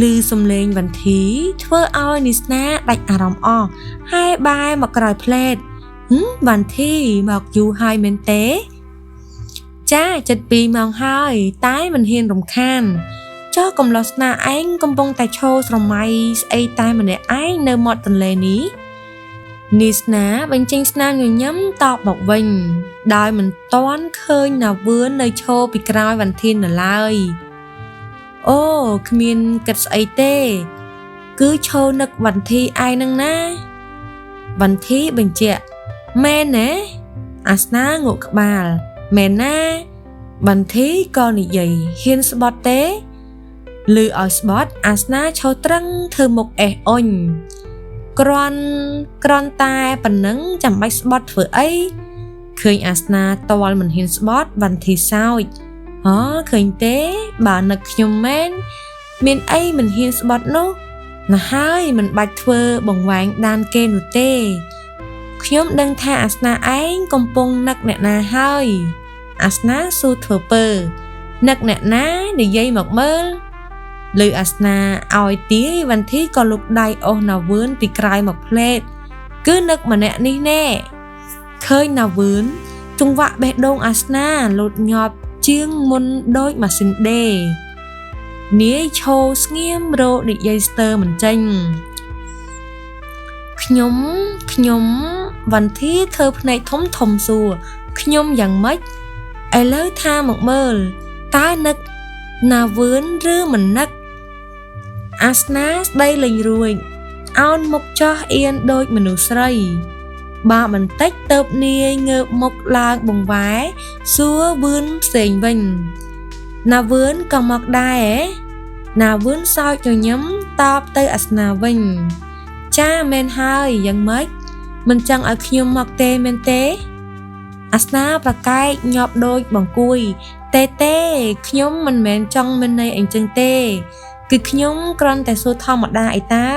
ឮសំឡេងវន្ធីធ្វើឲ្យនីស្នាដាច់អារម្មណ៍អស់ហើយបែរមកក្រោយផ្លែតវន្ធីមកយូរហើយមែនទេចាចិត្ត2ម៉ោងហើយតែមិនហ៊ានរំខានចុះកំឡោះស្នាឯងកំពុងតែឈរស្រមៃស្អីតែម្នាក់ឯងនៅមាត់ទន្លេនេះនីស្នាបញ្ចេញស្នាមញញឹមតបមកវិញដោយមិនទាន់ឃើញណាវឿននៅឈរពីក្រោយវន្ធីនៅឡើយអូគ្មានគិតស្អីទេគឺឈរនឹកវន្ធីឯងនឹងណាវន្ធីបញ្ជាក់មែនណាអាសនាងក់ក្បាលមែនណាវន្ធីក៏និយាយហ៊ានស្បត់ទេឮឲ្យស្បត់អាសនាឈរត្រឹងធ្វើមុខអេះអុញគ្រាន់តែប៉ុណ្ណឹងចាំបាច់ស្បត់ធ្វើអីឃើញអាសនាតលមិនហ៊ានស្បត់វន្ធីសោចហ៎ឃើញទេបើនឹកខ្ញុំមែនមានអីមិនហ៊ានស្បត់នោះណាស់ហើយមិនបាច់ធ្វើបង្វែងដានគេនោះទេខ្ញុំដឹងថាអាសនាឯងកំពុងនឹកអ្នកណាហើយ អាសនាសួរធ្វើពើនឹកអ្នកណានិយាយមកមើលលើអាសនាឲ្យទាយវន្ធីក៏លុកដៃអូសណាវឿនពីក្រោយមកផ្លេតគឺនឹកម្នាក់នេះណែឃើញណាវឿនចង្វាក់បេះដូងអាសនាលោតញាប់ជាងមុនដូចម៉ាស៊ីនដេនាយឈោស្ងៀមរកនិយាយស្ទើរមិនចេញខ្ញុំខ្ញុំវន្ធីធ្វើភ្នែកធំធំសួរខ្ញុំយ៉ាងម៉េចឥឡូវថាមកមើលតើនឹកណាវឿនឬមិននឹកអាសនាស្ដីលេងរួចអោនមុខចោះអៀនដូចមនុស្សស្រីបើបន្តិចទៅនាយងើបមុខឡើងបង្វែរសួរវឿនផ្សេងវិញណាវឿនក៏មកដែរណាវឿនសើចញញឹមតបទៅអាសនាវិញចាមែនហើយយ៉ាងម៉េចមិនចង់ឲ្យខ្ញុំមកទេមែនទេអាសនាប្រកែកញាប់ដូចបង្គួយទេទេខ្ញុំមិនមែនចង់មានន័យអញ្ចឹងទេគឺខ្ញុំគ្រាន់តែសួរធម្មតាឯតា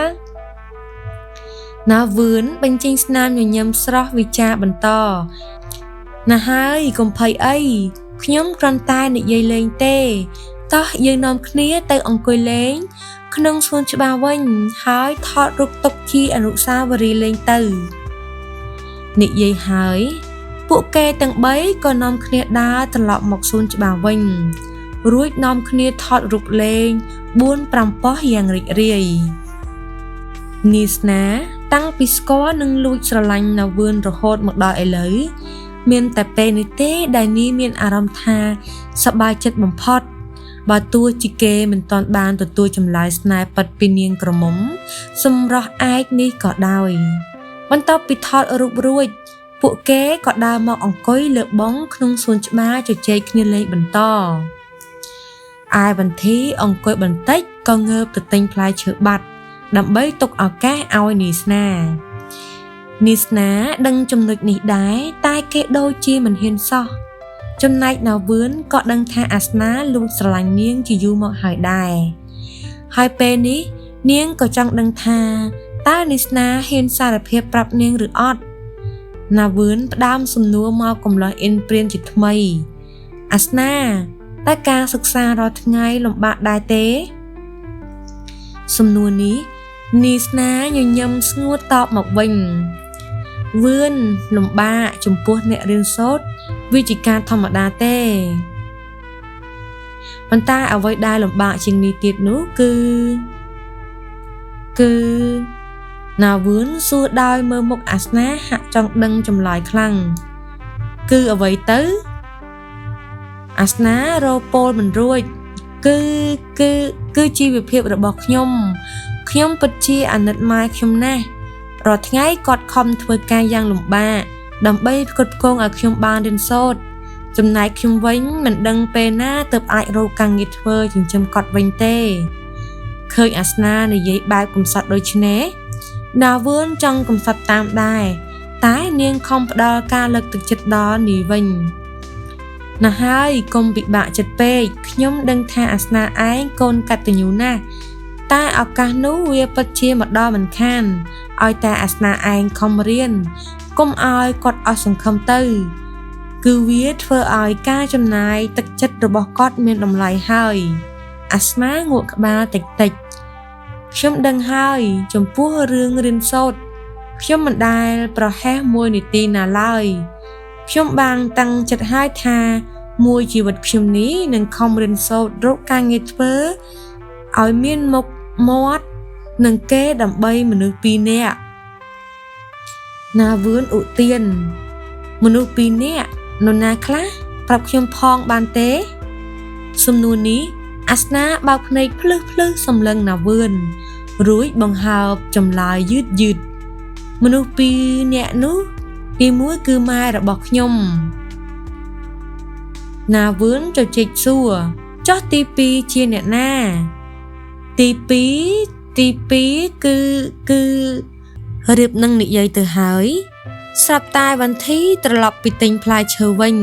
ណាវឿនបញ្ចេញស្នាមញញឹមស្រស់វិចារបន្តណាហើយកុំភ័យអីខ្ញុំគ្រាន់តែនិយាយលេងទេតោះយើងនាំគ្នាទៅអង្គុយលេងក្នុងសួនច្បារវិញហើយថតរូបទុកជាអនុស្សាវរីយ៍លេងទៅនិយាយហើយពួកគេទាំងបីក៏នាំគ្នាដើរត្រឡប់មកសួនច្បារវិញរួចនាំគ្នាថតរូបលេង 4-5 ប៉ុស្តិ៍យ៉ាងរីករាយនីស្នាតាំងពីស្គាល់និងលួចស្រឡាញ់ណាវឿនរហូតមកដល់ឥឡូវមានតែពេលនេះទេដែលនីមានអារម្មណ៍ថាសប្បាយចិត្តបំផុតបើទោះជាគេមិនទាន់បានទទួលចម្លើយស្នេហ៍ពិតពីនាងក្រមុំសម្រស់ឯកនេះក៏ដោយបន្ទាប់ពីថតរូបរួចពួកគេក៏ដើរមកអង្គុយលើបង់ក្នុងសួនច្បារជជែកគ្នាលេងបន្តឯវន្ធីអង្គុយបន្តិចក៏ងើបទៅទិញផ្លែឈើបាត់ដើម្បីទុកឱកាសឲ្យនីស្នានីស្នាដឹងចំណុចនេះដែរតែគេដូចជាមិនហ៊ានសោះចំណែកណាវឿនក៏ដឹងថាអាសនាលួចស្រឡាញ់នាងជាយូរមកហើយដែរហើយពេលនេះនាងក៏ចង់ដឹងថាតើនីស្នាហ៊ានសារភាពប្រាប់នាងឬអត់ណាវឿនផ្ដើមសំណួរមកកំឡោះអ៊ិនព្រានជាថ្មីអាសនាតើការសិក្សារាល់ថ្ងៃលំបាកដែរទេសំណួរនេះនីស្នាញញឹមស្ងួតតបមកវិញវឿនលំបាកចំពោះអ្នករៀនសូត្រវាជាការធម្មតាទេប៉ុន្តែអ្វីដែលលំបាកជាងនេះទៀតនោះគឺគឺណាវឿនសួរដោយមើលមុខអាសនាហាក់ចង់ដឹងចម្លើយខ្លាំងគឺអ្វីទៅអាសនារពោលមិនរួចគឺគឺគឺជីវភាពរបស់ខ្ញុំខ្ញុំពិតជាអាណិតម៉ែខ្ញុំណាស់រាល់ថ្ងៃគាត់ខំធ្វើការយ៉ាងលំបាកដើម្បីផ្គត់ផ្គង់ឲ្យខ្ញុំបានរៀនសូត្រចំណែកខ្ញុំវិញមិនដឹងពេលណាទើបអាចរកការងារធ្វើចិញ្ចឹមគាត់វិញទេឃើញអាសនានិយាយបែបកំសត់ដូចនេះណាវឿនចង់កំសត់តាមដែរតែនាងខំផ្ដល់ការលើកទឹកចិត្តដល់នីវិញណាហើយកុំពិបាកចិត្តពេកខ្ញុំដឹងថាអាសនាឯងកូនកតញ្ញូណាស់តែឱកាសនោះវាពិតជាមកដល់មិនខានឲ្យតែអាសនាឯងខំរៀនកុំឲ្យគាត់អស់សង្ឃឹមទៅគឺវាធ្វើឲ្យការចំណាយទឹកចិត្តរបស់គាត់មានតម្លៃហើយអាសនាងក់ក្បាលតិចតិចខ្ញុំដឹងហើយចំពោះរឿងរៀនសូត្រខ្ញុំមិនដែលប្រហែសមួយនាទីណាឡើយខ្ញុំបានតាំងចិត្តហើយថាមួយជីវិតខ្ញុំនេះនឹងខំរៀនសូត្ររកការងារធ្វើឲ្យមានមុខមាត់នឹងគេដើម្បីមនុស្សពីរនាក់ណាវឿនឧទានមនុស្សពីរនាក់នរណាខ្លះប្រាប់ខ្ញុំផងបានទេសំណួរនេះអាសនាបើកភ្នែកភ្លឹះភ្លឺសម្លឹងណាវឿនរួចបង្ហើបចម្លើយយឺតយឺតមនុស្សពីរនាក់នោះទីមួយគឺម៉ែរបស់ខ្ញុំណាវឿនជជែកសួរចុះទី2ជាអ្នកណាទី2ទី2គឺគឺរៀបនឹងនិយាយទៅហើយស្រាប់តែវន្ធីត្រឡប់ពីទិញផ្លែឈើវិញ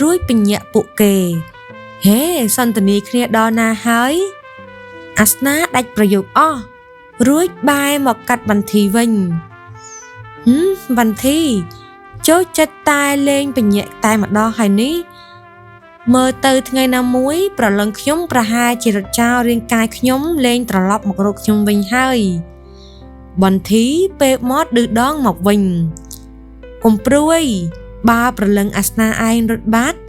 រួចពញាក់ពួកគេហេសន្ទនាគ្នាដល់ណាហើយអាសនាដាច់ប្រយោគអស់រួចបែរមកកាត់វន្ធីវិញវន្ធីចូលចិត្តតែលេងពញាក់តែម្ដងហើយនេះ មើលទៅថ្ងៃណាមួយ ប្រលឹងខ្ញុំប្រហែលជារត់ចោលរាងកាយខ្ញុំលែងត្រឡប់មករកខ្ញុំវិញហើយ បន្ធីពេបមាត់ឌឺដងមកវិញកុំព្រួយ បើប្រលឹងអាសនាឯងរត់បាត់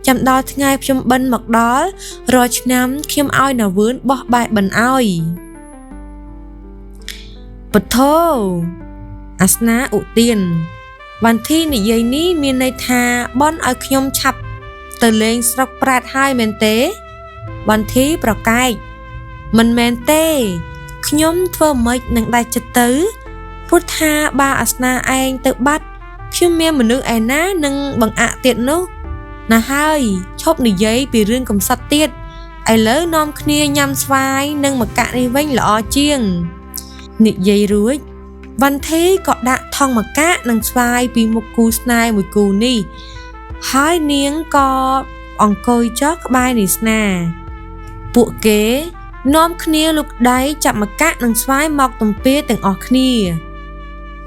ចាំដល់ថ្ងៃខ្ញុំបិណ្ឌមកដល់រាល់ឆ្នាំខ្ញុំឲ្យណាវឿនបោះបែបិណ្ឌឲ្យពធអាសនាឧទានបន្ធីនិយាយនេះមានន័យថាបន់ឲ្យខ្ញុំឆាប់ទៅលេងស្រុកប្រែតហើយមែនទេបន្ធីប្រកែកមិនមែនទេខ្ញុំធ្វើម៉េចនឹងដាច់ចិត្តទៅព្រោះថាបើអាសនាឯងទៅបាត់ខ្ញុំមានមនុស្សឯណានឹងបង្អាក់ទៀតនោះណាហើយឈប់និយាយពីរឿងកំសត់ទៀតឥឡូវនាំគ្នាញ៉ាំស្វាយនិងម្កាក់នេះវិញល្អជាងនិយាយរួចវ៉ាន់ធីក៏ដាក់ថង់ម្កាក់និងស្វាយពីមុខគូស្នេហ៍មួយគូនេះហើយនាងក៏អង្គុយចុះក្បែរនេស្នាពួកគេនាំគ្នាលូកដៃចាប់ម្កាក់និងស្វាយមកទំពាទាំងអស់គ្នា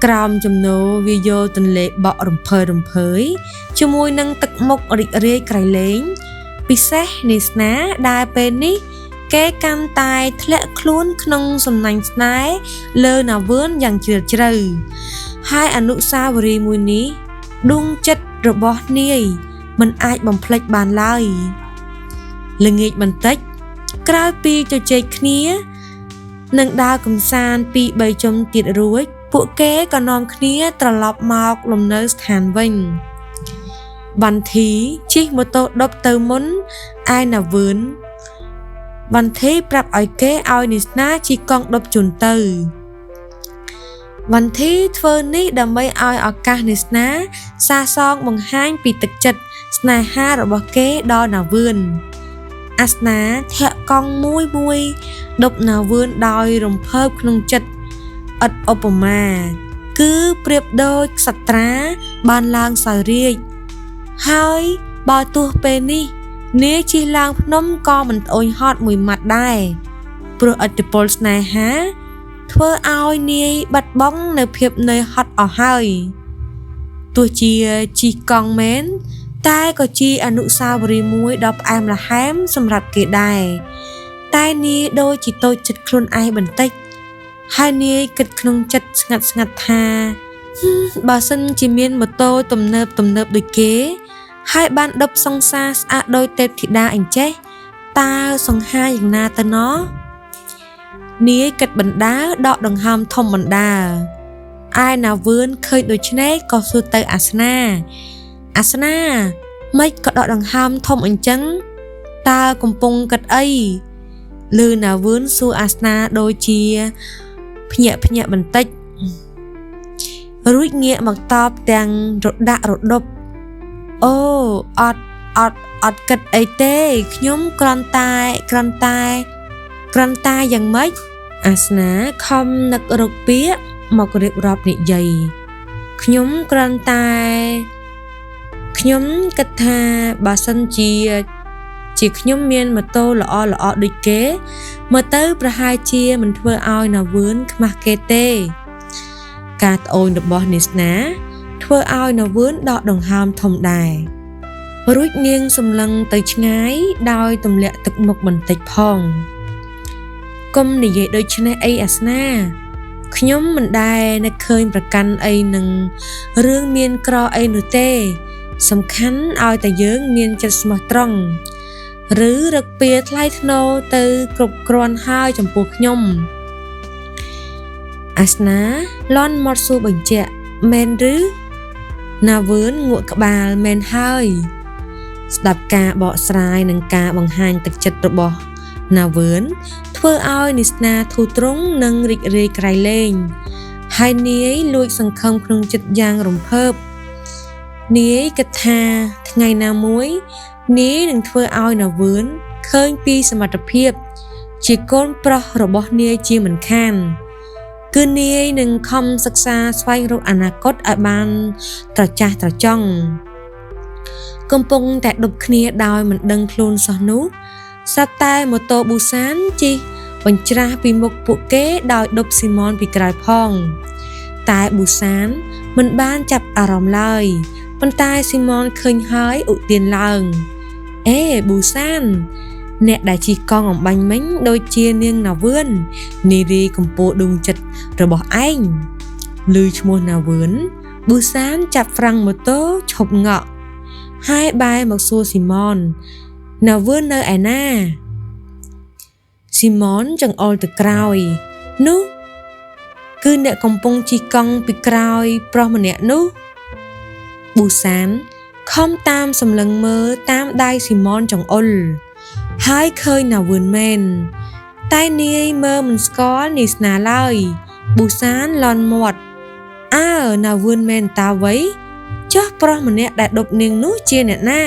ក្រោមចំណូលវាយោទន្លេបក់រំភើយរំភើយជាមួយនឹងទឹកមុខរីករាយក្រៃលែងពិសេសនេស្នាដែលពេលនេះគេកាន់តែធ្លាក់ខ្លួនក្នុងសំណាញ់ស្នេហ៍លើណាវឿនយ៉ាងជ្រាលជ្រៅហើយអនុស្សាវរីយ៍មួយនេះដួងចិត្តរបស់នាយមិនអាចបំភ្លេចបានឡើយល្ងាចបន្តិចក្រោយពីជជែកគ្នានឹងដើរកម្សាន្តពី3ជុំទៀតរួចពួកគេក៏នាំគ្នាត្រឡប់មកលំនៅស្ថានវិញវ៉ាន់ធីជិះម៉ូតូដប់ទៅមុនឯណាវឿនវ៉ាន់ធីប្រាប់ឲ្យគេឲ្យនេស្នាជិះកង់ដប់ជូនទៅវ៉ាន់ធីធ្វើនេះដើម្បីឲ្យឱកាសនេស្នាសាសងបង្ហាញពីទឹកចិត្តស្នេហារបស់គេដល់ណាវឿនអាសនាធាក់កង់មួយមួយដប់ណាវឿនដោយរំភើបក្នុងចិត្តឥតឧបមាគឺប្រៀបដូចក្សត្រាបានឡើងសោយរាជហើយបើទោះពេលនេះនាយជិះឡើងភ្នំក៏មិនត្អូញហត់មួយម៉ាត់ដែរព្រោះឥទ្ធិពលស្នេហាធ្វើឲ្យនាយបាត់បង់នៅភាពនឿយហត់អស់ហើយទោះជាជិះកង់មែនតែក៏ជាអនុស្សាវរីយ៍មួយដ៏ផ្អែមល្ហែមសម្រាប់គេដែរតែនាយដូចជាតូចចិត្តខ្លួនឯងបន្តិចហើយនាយគិតក្នុងចិត្តស្ងាត់ស្ងាត់ថាបើសិនជាមានម៉ូតូទំនើបទំនើបដូចគេហើយបានដប់សង្សារស្អាតដូចទេពធីតាអញ្ចេះតើសង្ហាយ៉ាងណាទៅណោះនាយគិតបណ្ដើដកដង្ហើមធំបណ្ដើឯណាវឿនឃើញដូច្នេះក៏សួរទៅអាសនាអាសនាម៉េចក៏ដកដង្ហើមធំអញ្ចឹងតើកំពុងគិតអីឮណាវឿនសួរអាសនាដូចជាភ្ញាក់ភ្ញាក់បន្តិចរួចងាកមកតបទាំងរដាក់រដប់អូអត់អត់អត់គិតអីទេខ្ញុំគ្រាន់តែគ្រាន់តែគ្រាន់តែយ៉ាងម៉េចអាសនាខំនឹករកពាក្យមករៀបរាប់និយាយខ្ញុំគ្រាន់តែខ្ញុំគិតថាបើសិនជាខ្ញុំមានម៉ូតូល្អល្អដូចគេមើលទៅប្រហែលជាមិនធ្វើឲ្យណាវឿនខ្មាស់គេទេការត្អូញរបស់នេស្នាធ្វើឲ្យណាវឿនដកដង្ហើមធំដែររួចនាងសម្លឹងទៅឆ្ងាយដោយទម្លាក់ទឹកមុខបន្តិចផងកុំនិយាយដូច្នេះអីអាសនាខ្ញុំមិនដែលនឹកឃើញប្រកាន់អីនឹងរឿងមានក្រអីនោះទេសំខាន់ឲ្យតែយើងមានចិត្តស្មោះត្រង់ឬរកពៀថ្លៃថ្នូរទៅគ្រប់គ្រាន់ហើយចំពោះខ្ញុំអាសនាលន់មាត់សួរបញ្ជាក់មែនឬណាវឿនងក់ក្បាលមែនហើយស្ដាប់ការបកស្រាយនិងការបង្ហាញទឹកចិត្តរបស់ណាវឿនធ្វើឲ្យនេស្នាធូរទ្រង់និងរីករាយក្រៃលែងហើយនាយលួចសង្ឃឹមក្នុងចិត្តយ៉ាងរំភើបនាយគិតថាថ្ងៃណាមួយនាយនឹងធ្វើឲ្យណាវឿនឃើញពីសមត្ថភាពជាកូនប្រុសរបស់នាយជាមិនខានគឺនាយនឹងខំសិក្សាស្វែងរកអនាគតឲ្យបានត្រចះត្រចង់កំពុងតែដប់គ្នាដោយមិនដឹងខ្លួនសោះនោះស្រាប់តែម៉ូតូប៊ូសានជិះបញ្ច្រាស់ពីមុខពួកគេដោយដប់ស៊ីម៉នពីក្រោយផងតែប៊ូសានមិនបានចាប់អារម្មណ៍ឡើយប៉ុន្តែស៊ីម៉នឃើញហើយឧទានឡើង អេប៊ូសានអ្នកដែលជិះកង់អំបាញ់មិញដូចជានាងណាវឿននារីកំពូលដួងចិត្តរបស់ឯងឮឈ្មោះណាវឿនប៊ូសានចាប់ហ្វ្រាំងម៉ូតូឈប់ងក់ហើយបែរមកសួរស៊ីម៉នណាវឿននៅឯណាស៊ីម៉នចង្អុលទៅក្រោយនោះគឺអ្នកកំពុងជិះកង់ពីក្រោយប្រុសម្នាក់នោះប៊ូសានខំតាមសម្លឹងមើលតាមដៃស៊ីម៉នចង្អុលហើយឃើញណាវឿនមែនតែនាយមើលមិនស្គាល់នីស្នាឡើយប៊ូសានលន់មាត់អើណាវឿនមែនតាវៃចុះប្រុសម្នាក់ដែលដប់នាងនោះជាអ្នកណា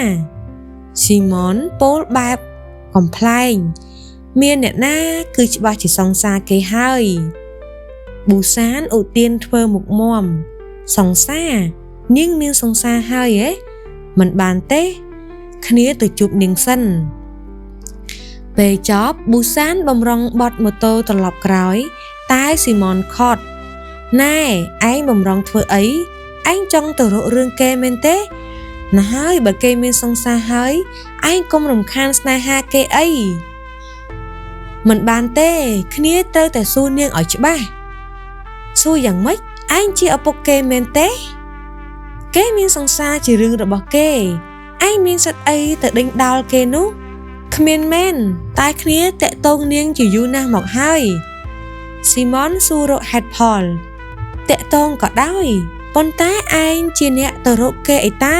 ស៊ីម៉នពោលបែបកំប្លែងមានអ្នកណាគឺច្បាស់ជាសង្សារគេហើយប៊ូសានឧទានធ្វើមុខមាំសង្សារនាងមានសង្សារហើយហ៎មិនបានទេគ្នាទៅជួបនាងសិនពេលចប់ប៊ូសានបំរុងបត់ម៉ូតូត្រឡប់ក្រោយតែស៊ីម៉នខត់ណែឯងបំរុងធ្វើអីឯងចង់ទៅរករឿងគេមែនទេណាហើយបើគេមានសង្សារហើយឯងកុំរំខានស្នេហាគេអីមិនបានទេគ្នាត្រូវតែសួរនាងឲ្យច្បាស់សួរយ៉ាងម៉េចឯងជាឪពុកគេមែនទេគេមានសង្សារជារឿងរបស់គេឯងមានសិទ្ធិអីទៅដេញដោលគេនោះគ្មានមែនតែគ្នាតាក់ទងនាងជាយូរណាស់មកហើយស៊ីម៉នសួររកហេតុផលតាក់ទងក៏ដោយប៉ុន្តែឯងជាអ្នកទៅរកគេអីតា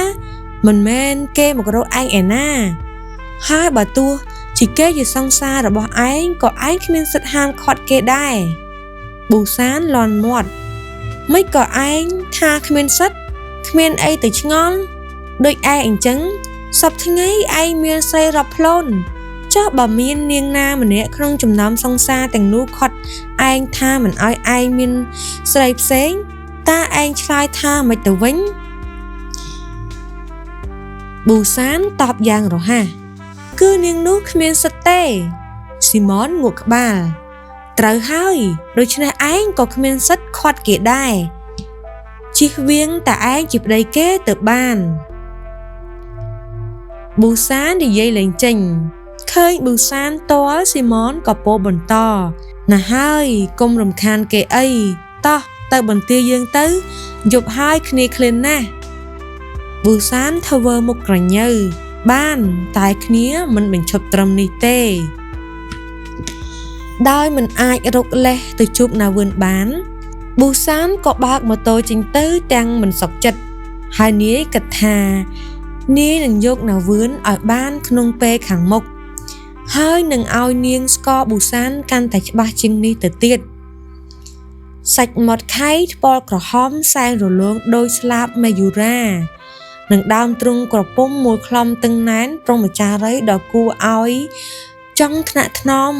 មិនមែនគេមករកឯងឯណាហើយបើទោះជាគេជាសង្សាររបស់ឯងក៏ឯងគ្មានសិទ្ធិហាមឃាត់គេដែរប៊ូសានលន់មាត់មិនក៏ឯងថាគ្មានសិទ្ធិគ្មានអីទៅឆ្ងល់ដូចឯងអញ្ចឹងសព្វថ្ងៃឯងមានស្រីរាប់ផ្លូនចុះបើមាននាងណាម្នាក់ក្នុងចំណោមសង្សារទាំងនោះខត់ឯងថាមិនឲ្យឯងមានស្រីផ្សេងតើឯងឆ្លើយថាមិនទៅវិញប៊ូសានតបយ៉ាងរហ័សគឺនាងនោះគ្មានសិទ្ធិទេស៊ីម៉នងក់ក្បាលត្រូវហើយដូច្នេះឯងក៏គ្មានសិទ្ធិខាត់គេដែរជិះវៀងតែឯងជាប្តីគេទៅបានប៊ូសាននិយាយលែងចេញឃើញប៊ូសានតល់ស៊ីម៉នក៏ពោលបន្តណាហើយកុំរំខានគេអីតោះទៅបន្ទាយយើងទៅយប់ហើយគ្នាឃ្លានណាស់ប៊ូសានធ្វើមុខក្រញើបានតែគ្នាមិនបញ្ឈប់ត្រឹមនេះទេដោយមិនអាចរកលេសទៅជួបណាវឿនបានប៊ូសានក៏បើកម៉ូតូចេញទៅទាំងមិនសុខចិត្តហើយនាយគិតថានាយនឹងយកណាវឿនឲ្យបានក្នុងពេលខាងមុខហើយនឹងឲ្យនាងស្គាល់ប៊ូសានកាន់តែច្បាស់ជាងនេះទៅទៀតសាច់មាត់ខៃថ្ពាល់ក្រហមសែងរលោងដោយស្លាបមេយូរ៉ានិងដើមទ្រូងក្រពុំមួយខ្លំតឹងណែនព្រហ្មចារីដ៏គួរឲ្យចង់ថ្នាក់ថ្នម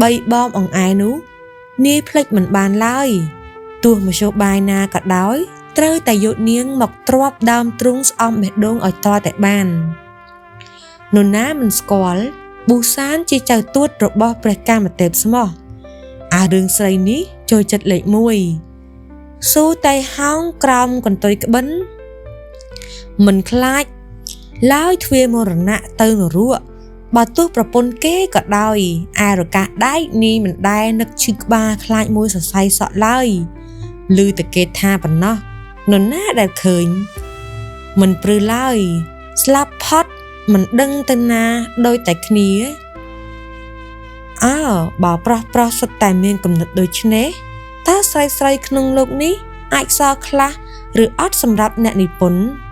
បីបំអង្អែនោះនាយភ្លេចមិនបានឡើយទោះមធ្យោបាយណាក៏ដោយត្រូវតែយកនាងមកទ្រាប់ដើមទ្រូងស្អំបេះដូងឲ្យតតែបាននរណាមិនស្គាល់ប៊ូសានជាចៅទួតរបស់ព្រះកាមទេពស្មោះអារឿងស្រីនេះចូលចិត្តលេខ1ស៊ូតែហោងក្រោមកន្ទុយក្បិនមិនខ្លាចឡើយទ្វាមរណៈទៅនរកបើទោះប្រពន្ធគេក៏ដោយឯរកាសដែកនេះមិនដែលនឹកឈឺក្បាលខ្លាចមួយសរសៃសក់ឡើយឮតែគេថាប៉ុណ្ណោះនរណាដែលឃើញមិនព្រឺឡើយស្លាប់ផុតមិនដឹងទៅណាដោយតែគ្នាអើបើប្រុសសុទ្ធតែមានគំនិតដូចនេះតើស្រីៗក្នុងលោកនេះអាចសល់ខ្លះឬអត់សម្រាប់អ្នកនិពន្ធ